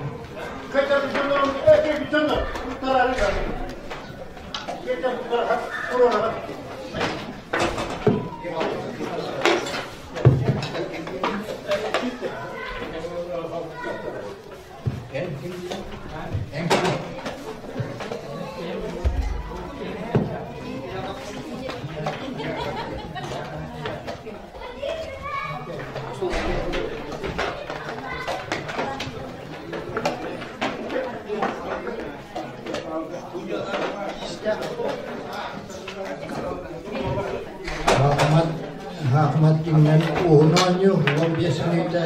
Хаахымат, хаахымат кимнэн уһун оонньуу, 15 мүнүүтэ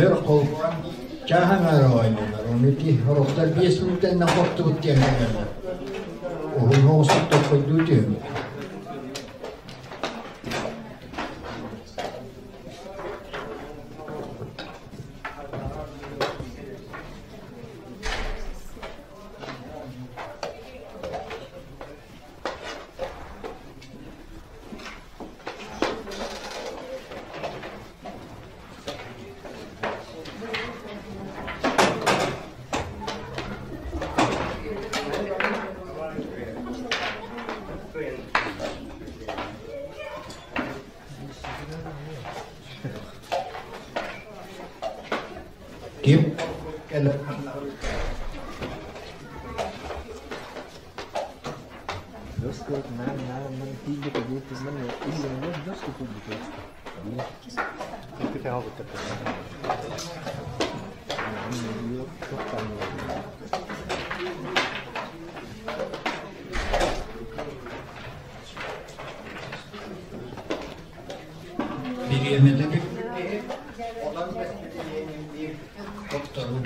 өр холбоон чааһ аҥаара оонньуулар. Ону ити сорохтор 5 мүнүүтэннэн хоттубут диэн кэлэллэр. Уһун оҕустук тоххойдуу түһүммүт. Ким кэлэр Бириэмэтэ бүппүт киһи онон бэспитиниэн хотторуу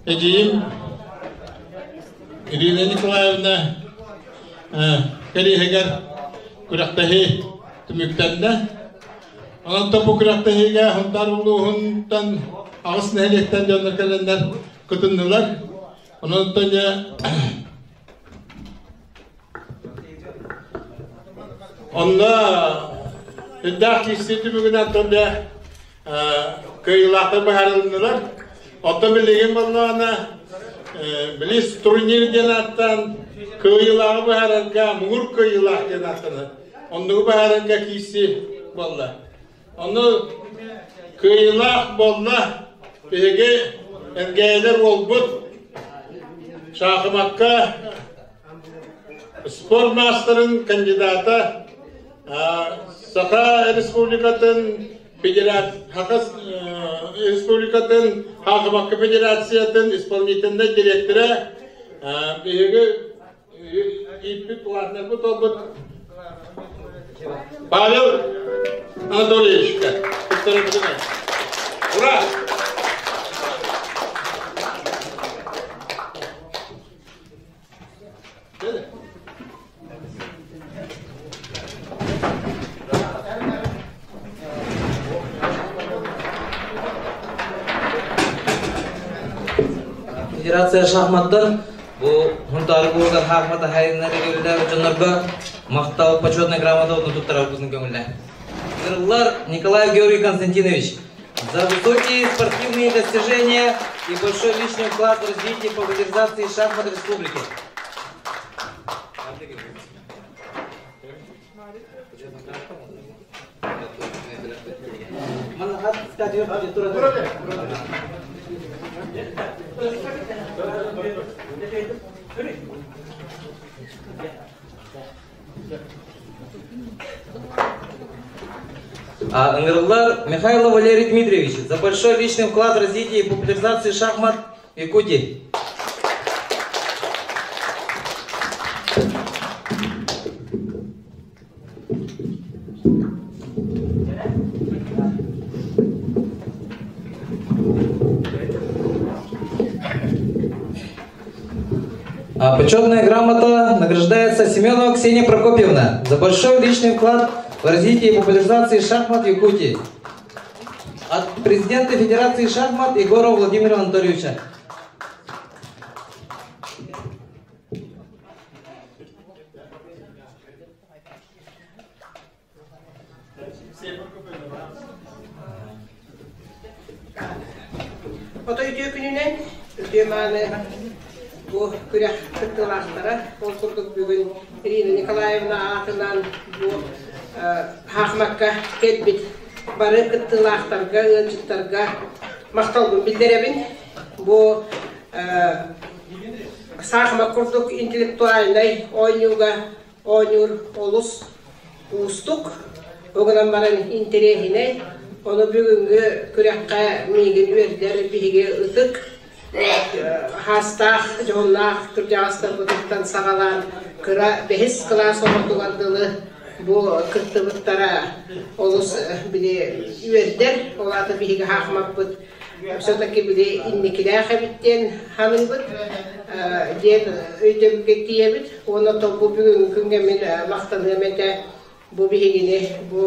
Эдьиийим Ирина Николаевна кэриэһигэр күрэхтэһии түмүктэннэ. Онон бу күрэхтэһиигэ Сунтаар улууһунтан аҕыс нэһилиэктэн дьоннор кэлэннэр кытыннылар. Онон Онно үрдээх киирсии түмүгүнэн тон кыайыылаахтар быһаарылыннылар. Оттон билигин буоллаҕына Блиц турнир диэн ааттаан кыайыылааҕы быһаарарга муҥур кыайыылаах диэн ааттанар. Оннугу быһаарарга киирсии буолла. Ону кыайыылаах буолла биһиги Элгээйилэр уолбут Саахымакка спорт маастарын кандидата Саха Республикатын Республикатын Хаахымакка Федерациятын исполнительнай директора биһиги ииппит улаатынарбыт буолбут Павел Анатольевичка. Ура! Федерация шахматтар бу Хунтаар кууругар шахмат аһайыннар дьоннорго махтал почетная грамота туттарарбытын көҥүллэ. Нырлар Николай Георгий Константинович за высокие спортивные достижения и большой личный вклад в развитие и популяризации шахмат республики. Ыҥырыллар Михайлов Валерий Дмитриевич за большой личный вклад в развитие и популяризацию шахмат в Якутии. Почетная грамота награждается Семенова Ксения Прокопьевна за большой личный вклад в развитие и популяризации шахмат в Якутии. От президента Федерации шахмат Егорова Владимира Анатольевича. Отой үтүө күнүнэн үтүө мааны бу күрэх кыттыылаахтара ол курдук бүгүн Ирина Николаевна аатынан бу хаахмакка кэлбит бары кыттыылаахтарга, ыалдьыттарга махталбын биллэрэбин. Бу саахымат курдук интеллектуальнай оонньууга оонньуур олус уустук, ол гынан баран интэриэһинэй. Ону бүгүҥҥү күрэххэ миигин үөрдэр биһиги ытык хаастаах, дьоһуннаах кырдьаҕастарбытыттан саҕалаан кыра бэһис кылаас оҕотугар дылы бу кыттыбыттара олус били үөрдэр. Ол аата биһиги хаахымаппыт все-таки били инникилээх эбит диэн саныыбыт диэн өйдөбүлгэ тиийэбит. Уонна бу бүгүҥҥү күҥҥэ мин махтаныам этэ бу биһигини бу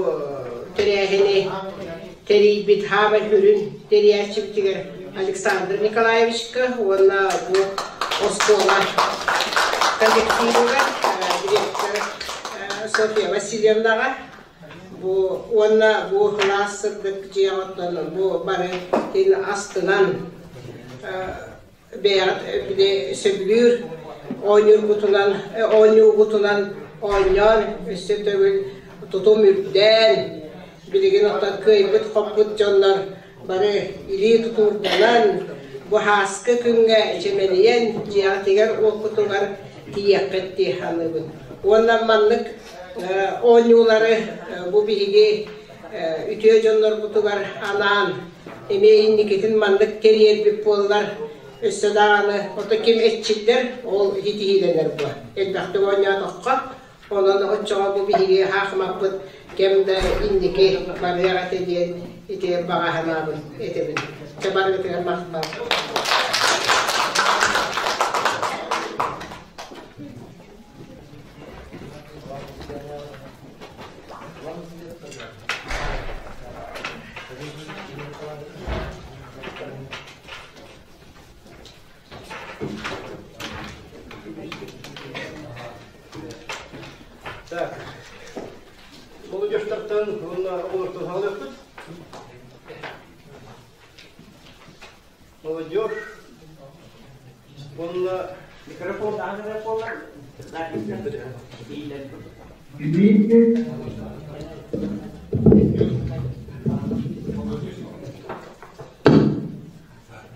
тэрээһини тэрийбит хаамай сүрүн тэрийээччибитигэр Александр Николаевичка уонна бу оскуола коллективыгар директор Софья Васильевнаҕа бу уонна бу кылаас сырдык дьиэҕиттэн бу бары тин астынан бэйэҕит били сөбүлүүр оонньуургутунан оонньуугутунан оонньоон өссө төгүл тутум үрдээн билигин оттон кыайбыт-хоппут дьоннор бары илии тутуурданан бу һааскы күҥҥэ чэмэлийэн дьиэҕитигэр уоккутугар тиийиэххит дии саныыбын. Уонна маннык оонньуулары бу биһиги үтүө дьоннорбутугар анаан эмиэ инникитин маннык тэрийэрбит буоллар өссө даҕаны ото ким эччиллэр ол ситиһиилэнэр буо элбэхтик оонньоотоххо онон оччоҕо бу биһиги хаахымаппыт кэм да инники барыах этэ диэн ити баҕа санаабын этэбин. Барыгытыгар махтал. Так. Молодежтартан уонна оҕолортон хаалыахпыт. Молодежь уонна Микрофон даҕаны буоллар,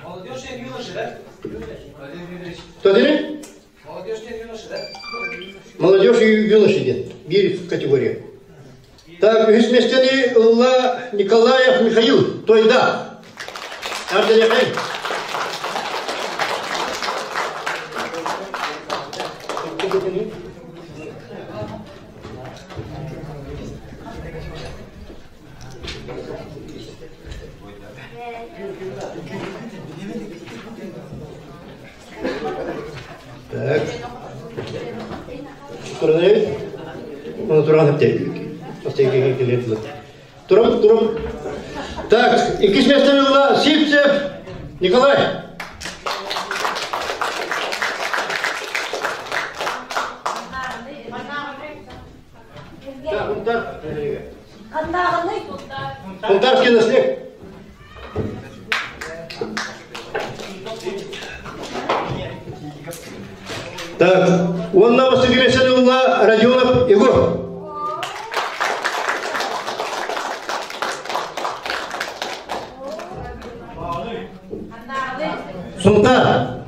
Молодежь и юноши, да? Кто дири? Молодежь и юноши, да? Молодежь и юноши диэн биир категория. Так, үһүс миэстэни ылла Николаев Михаил, Тойда. Ардалехай. Так. Туран Оны туран Туран, туран. Так, иккис миэстэни ылла Сивцев Николай. Так, Унтар. Унтарский наслед. Так, уонна Василий ылла Родионов Егор. Сунтар.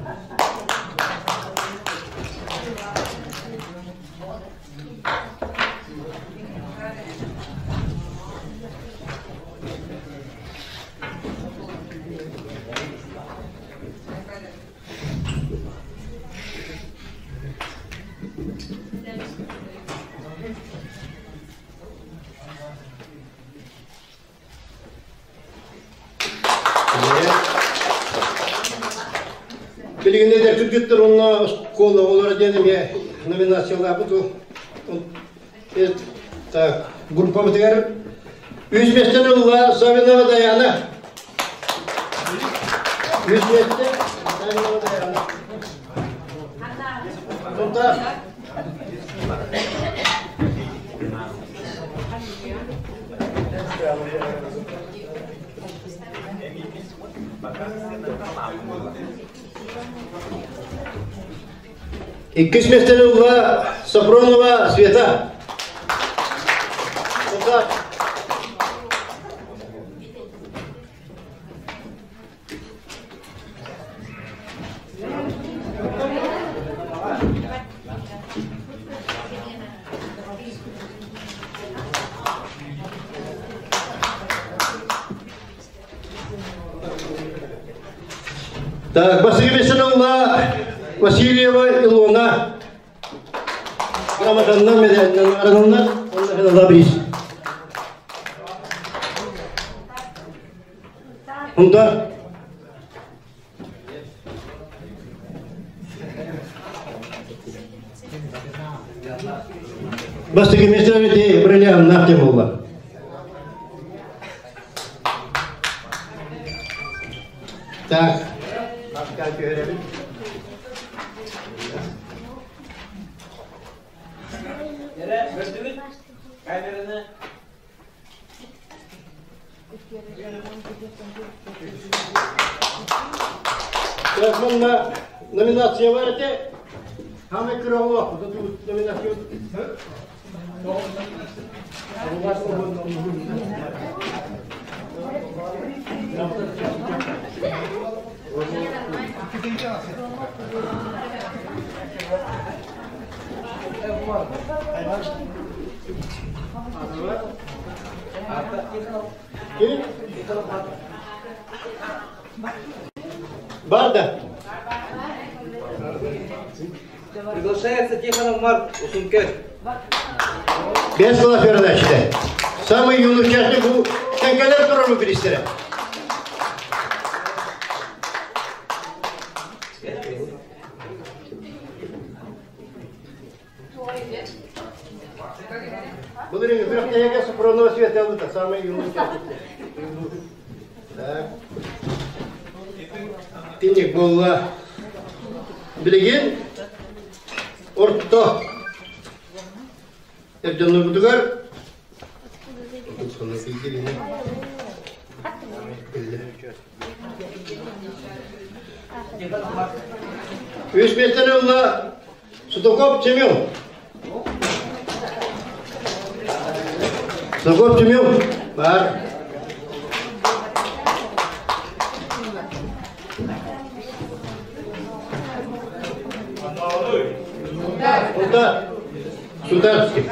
Билигин эдэр кыргыттар онно оскуола оҕолоро диэн эмиэ номинациялаабыт. Так, группабытыгар үс миэстэни ылла Савинова Даяна. Үс миэстэ Савинова Даяна. Сунтаар. Иккис миэстэни ылла Сапронова Света. Так, Василий Васильева Илона. Грамотаннан медалынан аранылар, онна бриз. Унда Бастыгы местелерде бриллиант тем болла. Так. Камераны. Так, манна номинация бар этэ. Хамай кыра номинация. Барда. Приглашается Тихонов Марк Усункер. Без слова передачи. Самый юный участник у Кенкелер турару биристere. Бұл үрәктәгә Супронова Света алды, самый юный участник. Так. Тинник болла. Билигин орто эр дьоннорбутугар Үс миэстэни ылла Судаков Семен. Судаков Семен бар. Сунтар. Сунтарский.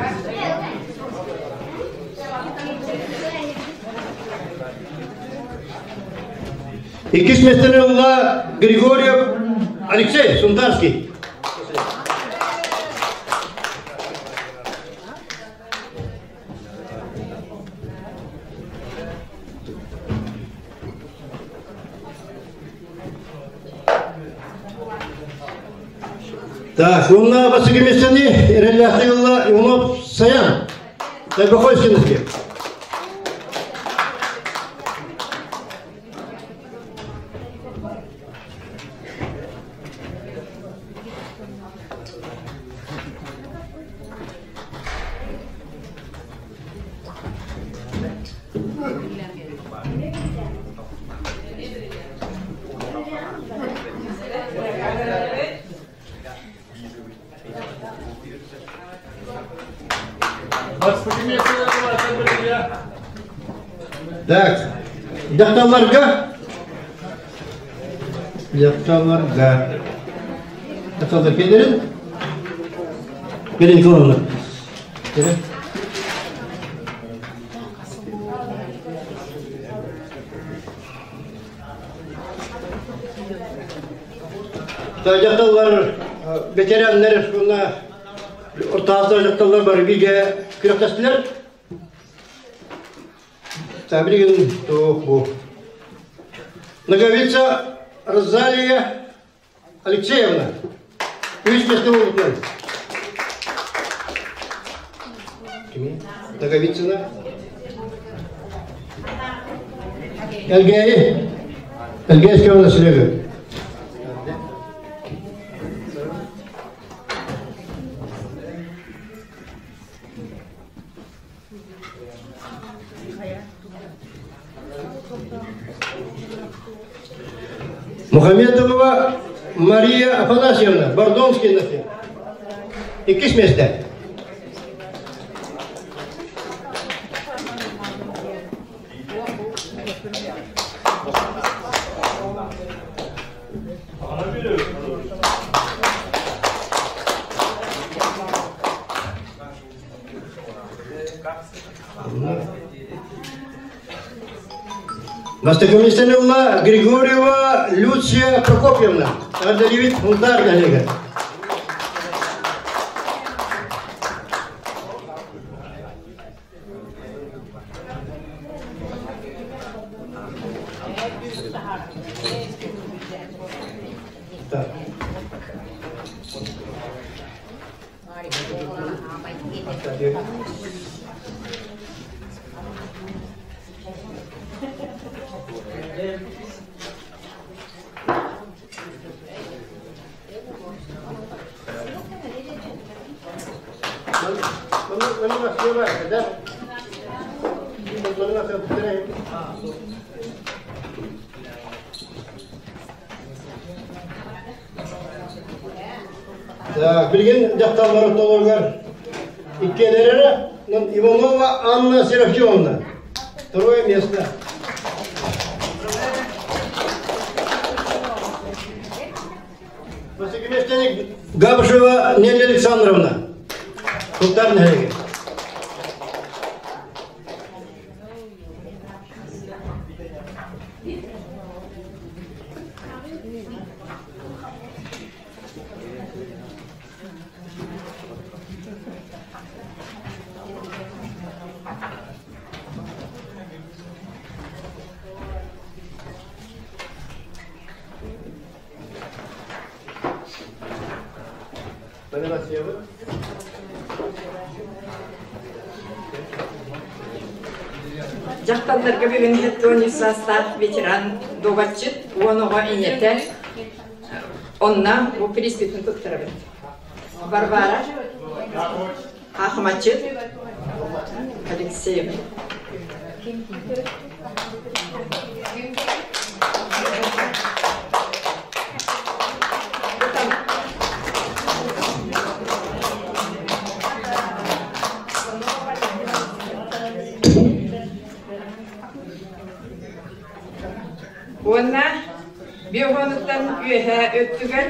Иккис миэстэни ылла Григорьев Алексей Сунтарский. Так, уонна бастакы миэстэни эрэллээхтик ылла Иванов Саян. Тайбахойскинский. Так, дьахталларга дьахталларга дьахталлар кэлэрин кэлин кылаллар. Кэлин. Дьахталлар ветераннар уонна орто Азия дьахталлар бары бииргэ күрэхтэстилэр. Билигин бу Ноговица Розалия Алексеевна. Үс миэстэ буолбутунан. Ноговицына. Элгээйи. Элгээйская население. Мухаметова Мария Афанасьевна, Бордонский нафиг. Иккис миэстэ. Бастакы миэстэни ылла Григорьева Люция Прокопьевна, Ардалевит Хунтар нэһилиэгэ. Так. Билигин дьахталлар ортолоругар иккиэлэрэ Иванова Анна Серафимовна. Второе место. Габышева Нелли Александровна. Султан нэһилиэгэ. Дьахталларга бүгүн Тони саастаах ветеран дуобатчыт уон оҕо ийэтэ. Онна бу приспитин туттарабыт. Варвара Ахмачыт Алексеева. Уонна биоһонуттан үөһээ өттүгэр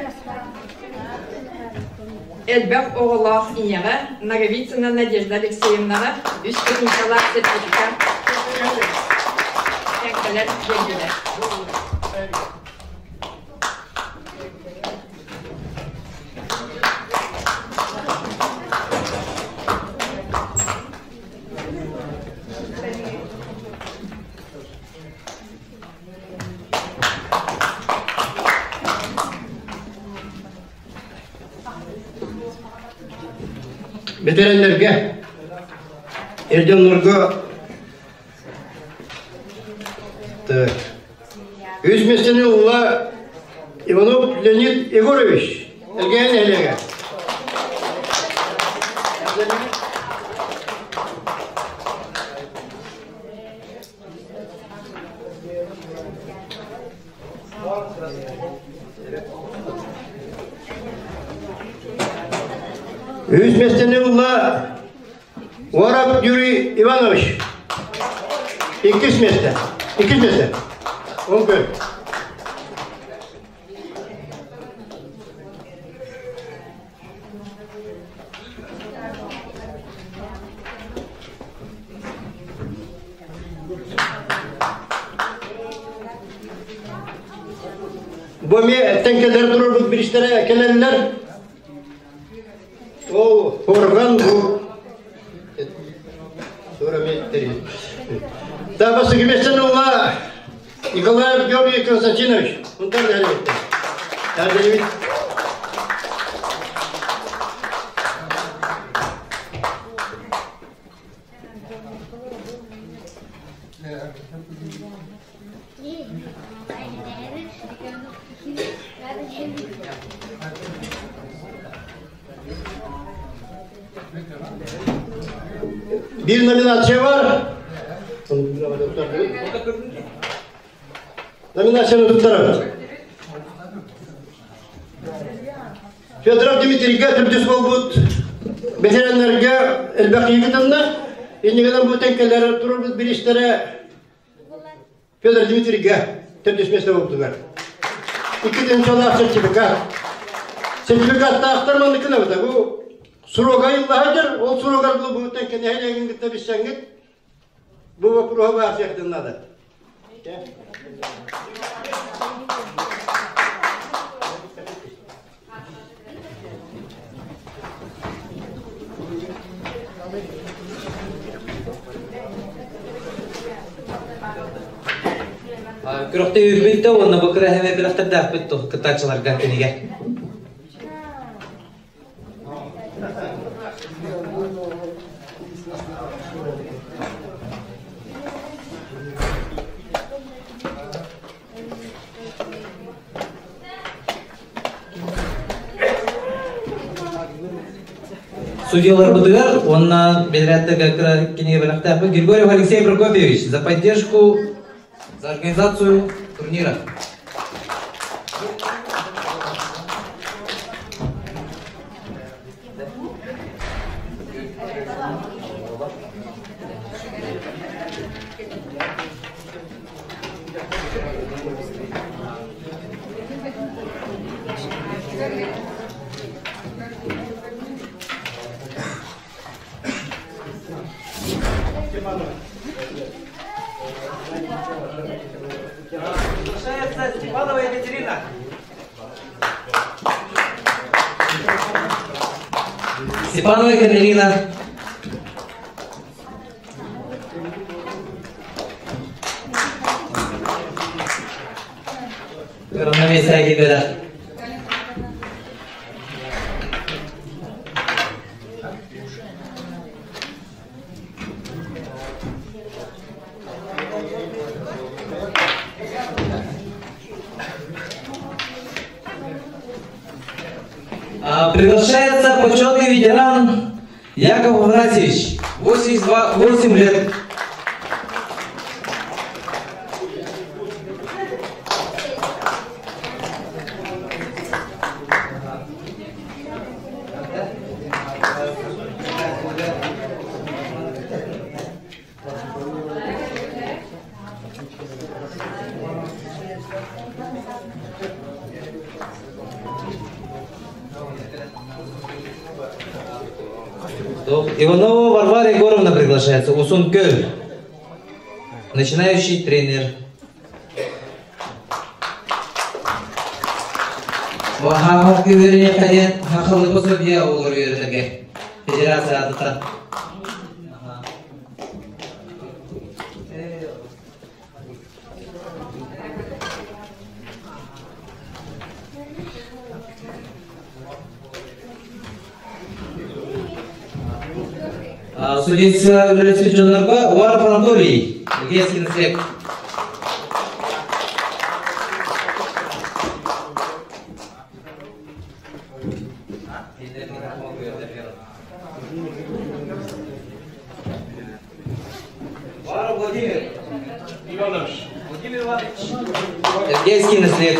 элбэх оҕолоох ийэҕэ Ноговицына Надежда Алексеевнаҕа үс тыһыынчалаах сертификат кэлэн биэрдилэр. Бэтэрээннэргэ, эр дьоннорго так. Үс миэстэни ылла Иванов Леонид Егорович, Элгээн нэһилиэгэ. Үс миэстэни ылла Уарап Юрий Иванович. Иккис миэстэ. Иккис миэстэ. Он көр. Бу эмиэ тэҥкэлэр турарбыт биристэрэ кэлэллэр. Ол хорган бу Таба сыгыместен ула Николаев Георгий Константинович. Унтар дәрбетте. Биир номинация бар. Номинацияны туттарабыт. Федоров Дмитрийгэ төрдүс буолбут бэтэрээннэргэ элбэх киһи кытынна. Иннигинэн бу тэҥкэлэр турарбыт бириистэрэ Федор Дмитрийгэ төрдүс миэстэ буолбутугар. Икки тыһыынчалаах сертификат. Сертификаттаахтар маннык гынабыт. Бу срога айыллаһа ол срогар бу тэҥкэ нэһилиэгин кытта билсэҥҥит бу вопроһу баарсыахтын надо. Күрөхтө үүрбүттэ уонна бу кыраһыме күрэхтэрдээхпит кыттааччыларга кинигэ. Судьяларбытыгар уонна бэдэрээттэргэ кинигэ бэлэхтээхпит Григорьев Алексей Прокопьевич за поддержку, за организацию турнира. Приглашается Степанова Екатерина. Степанова Екатерина. Равновесие кибера. Приглашается почетный ветеран Яков Афанасьевич, 88 лет. Иванова Варвара Егоровна приглашается. Усункөл. Начинающий тренер. Вахахов үөрэнэ хахылы пособие олор үөрэнерге. Федерация атыта. Судейство үлэлэспит дьоннорго Уаров Анатолий, Гескин Сек. Варов Владимир. Иванович. Владимир Иванович. Сергейский наслед.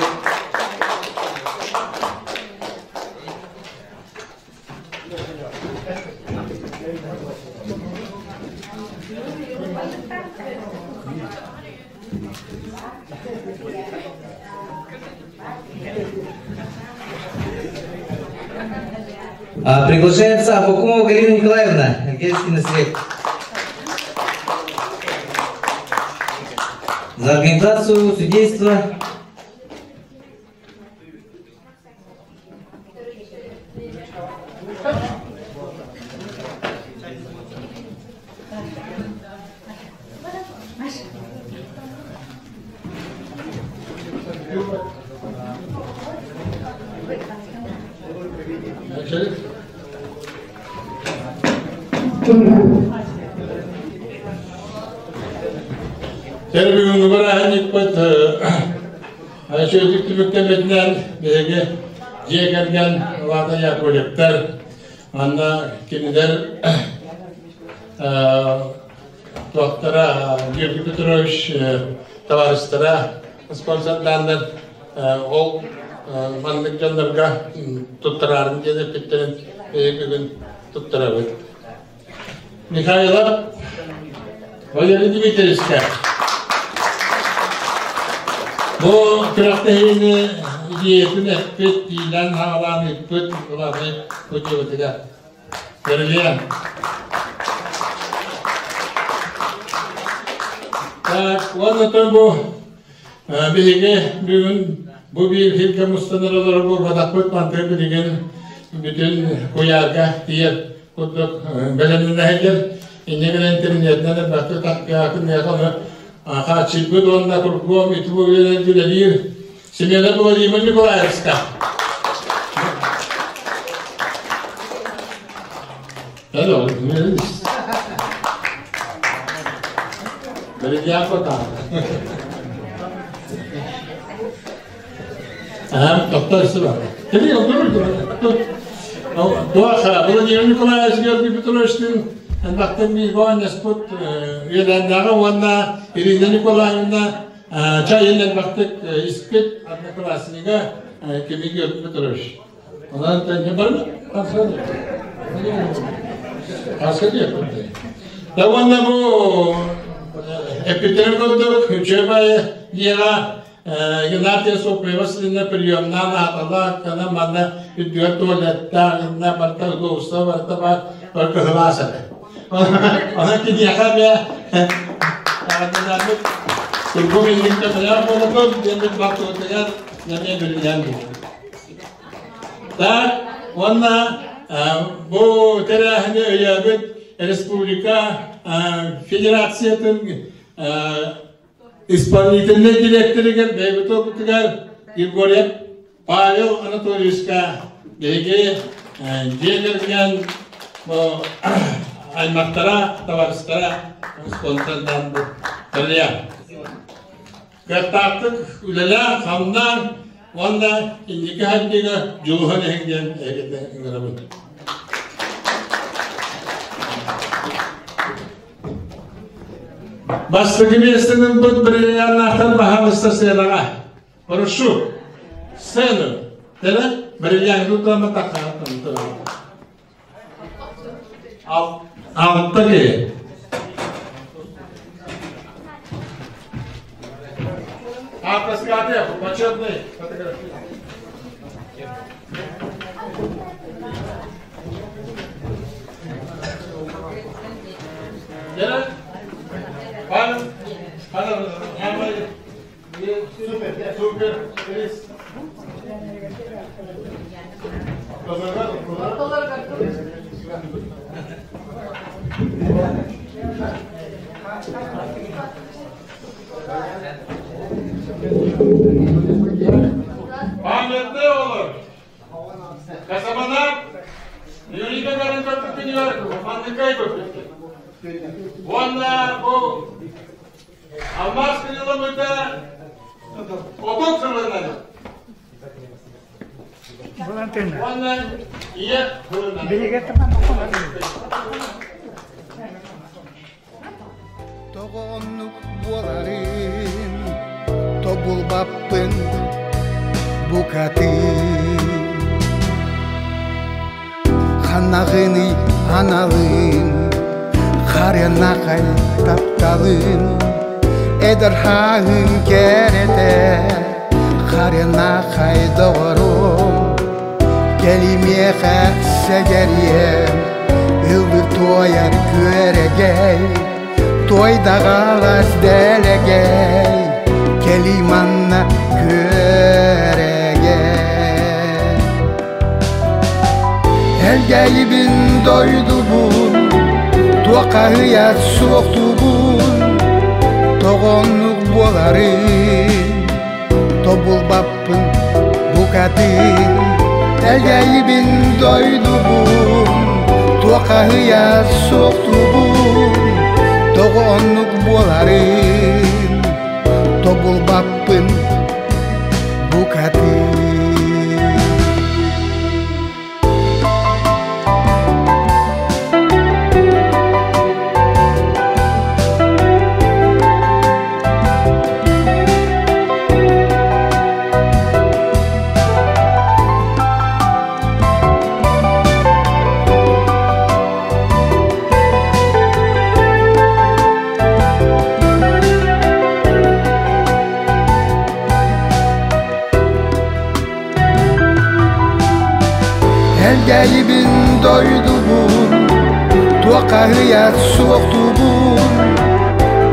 Приглашается Абакумова Галина Николаевна, Гельский наслед. За организацию судейства Тэр бүгүҥҥү бырааһынньыкпыт үчүгэйдик түмүктэммитинэн биһиги дьиэ кэргэн Влада Яковлевтар манна кинилэр туохтара Георгий Петрович табаарыстара спонсордааннар ол маннык дьоннорго туттараарын диэн эппиттэрин бүгүн туттарабыт. Михайлов Валерий Дмитриевичка бу күрэхтэһиини идеятын эппит, иилэн-хаалаан ыыппыт главный судьябытыгар Берлин. Так, уонна бу биһиги бүгүн бу биир сиргэ мустанар олорор буолбатахпыт мантан билигин бүтүн куйаарга тиийэр курдук бэлэмнэнэһэллэр. Инньэ гынан интернетинэн элбэхтик тахтыаатын ону хааччыйбыт уонна кургуом ити бу үлэлиир Семена Владимир Николаевска. Hello, Владимир Николаевич Георгий Петровичтыын элбэхтэн бииргэ оонньоспут үөлээннээҕэ уонна Ирина Николаевна чайын элбэхтик испит однокласснига Кими Георгий Петрович. Онон тэҥҥэ барбыт. Да уонна бу эппиттэрин курдук үчүгэй дьиэҕэ Игнатия Сопрева сылына приемнаан аатала кана манна үрдүгэр туалеттаах инна барта удобство барта бар бар кыһылаас этэ. Онон киниэхэ эмиэ Тургум инникте таяр болотун диэммит бартыбытыгар эмиэ билинэн буолбут. Так, уонна бу тэрээһини өйөөбүт республика федерациятын исполнительнай директорыгар бэйэбит опытыгар Егорьев Павел Анатольевичка биһиги дьиэ кэргэн аймактара, табаарыстара спонсордаан бу Кыахтаахтык үлэлээн, хамнаан, Уонна инники хайдыыга дьулуһан иһиҥ диэн эһигини ыҥырабын. Бастакы миэстэни ылбыт бриллианнаахтар баһаалыста сценаҕа. Прошу, сцену. Теле, бриллиант тутама Алта киһи. Авторская почетный фотография. Павел, Павел, Супер, супер, Памятный olur. Kasabana Юрий Гагарин көппүтүнүгэр манныкай көппүттэр. Уонна бу Алмаз Кирилловыта отут сылынан. Уонна ийэ сылынан. Тоҕоннук буоларын тобулбаппын букатын Ханаҕыный аналын харыанахай тапталын эдэр хааһын кэрэтэ харыанахай доҕорум кэлимиэхэ сэгэриэм ыллыр туойар күөрэгэй туойдаҕалас дэлэгэй кэлий манна күөрэгэй Элгэйибин дойдубун туоххаһыйар суохтубун тоҕоннук буоларын тобулбаппын букатын Элгэйибин дойдубун туоххаһыйар суохтубун тоҕоннук буоларын тобулбаппын букатын Элгэйибин дойдубун туоххаһыйар суохтубун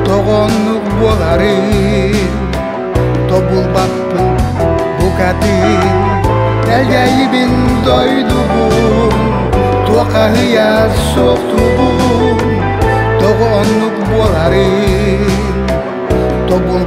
тоҕоннук буоларын тобулбаппын букатын Элгэйибин дойдубун туоххаһыйар суохтубун тоҕоннук буоларын тобулбаппын.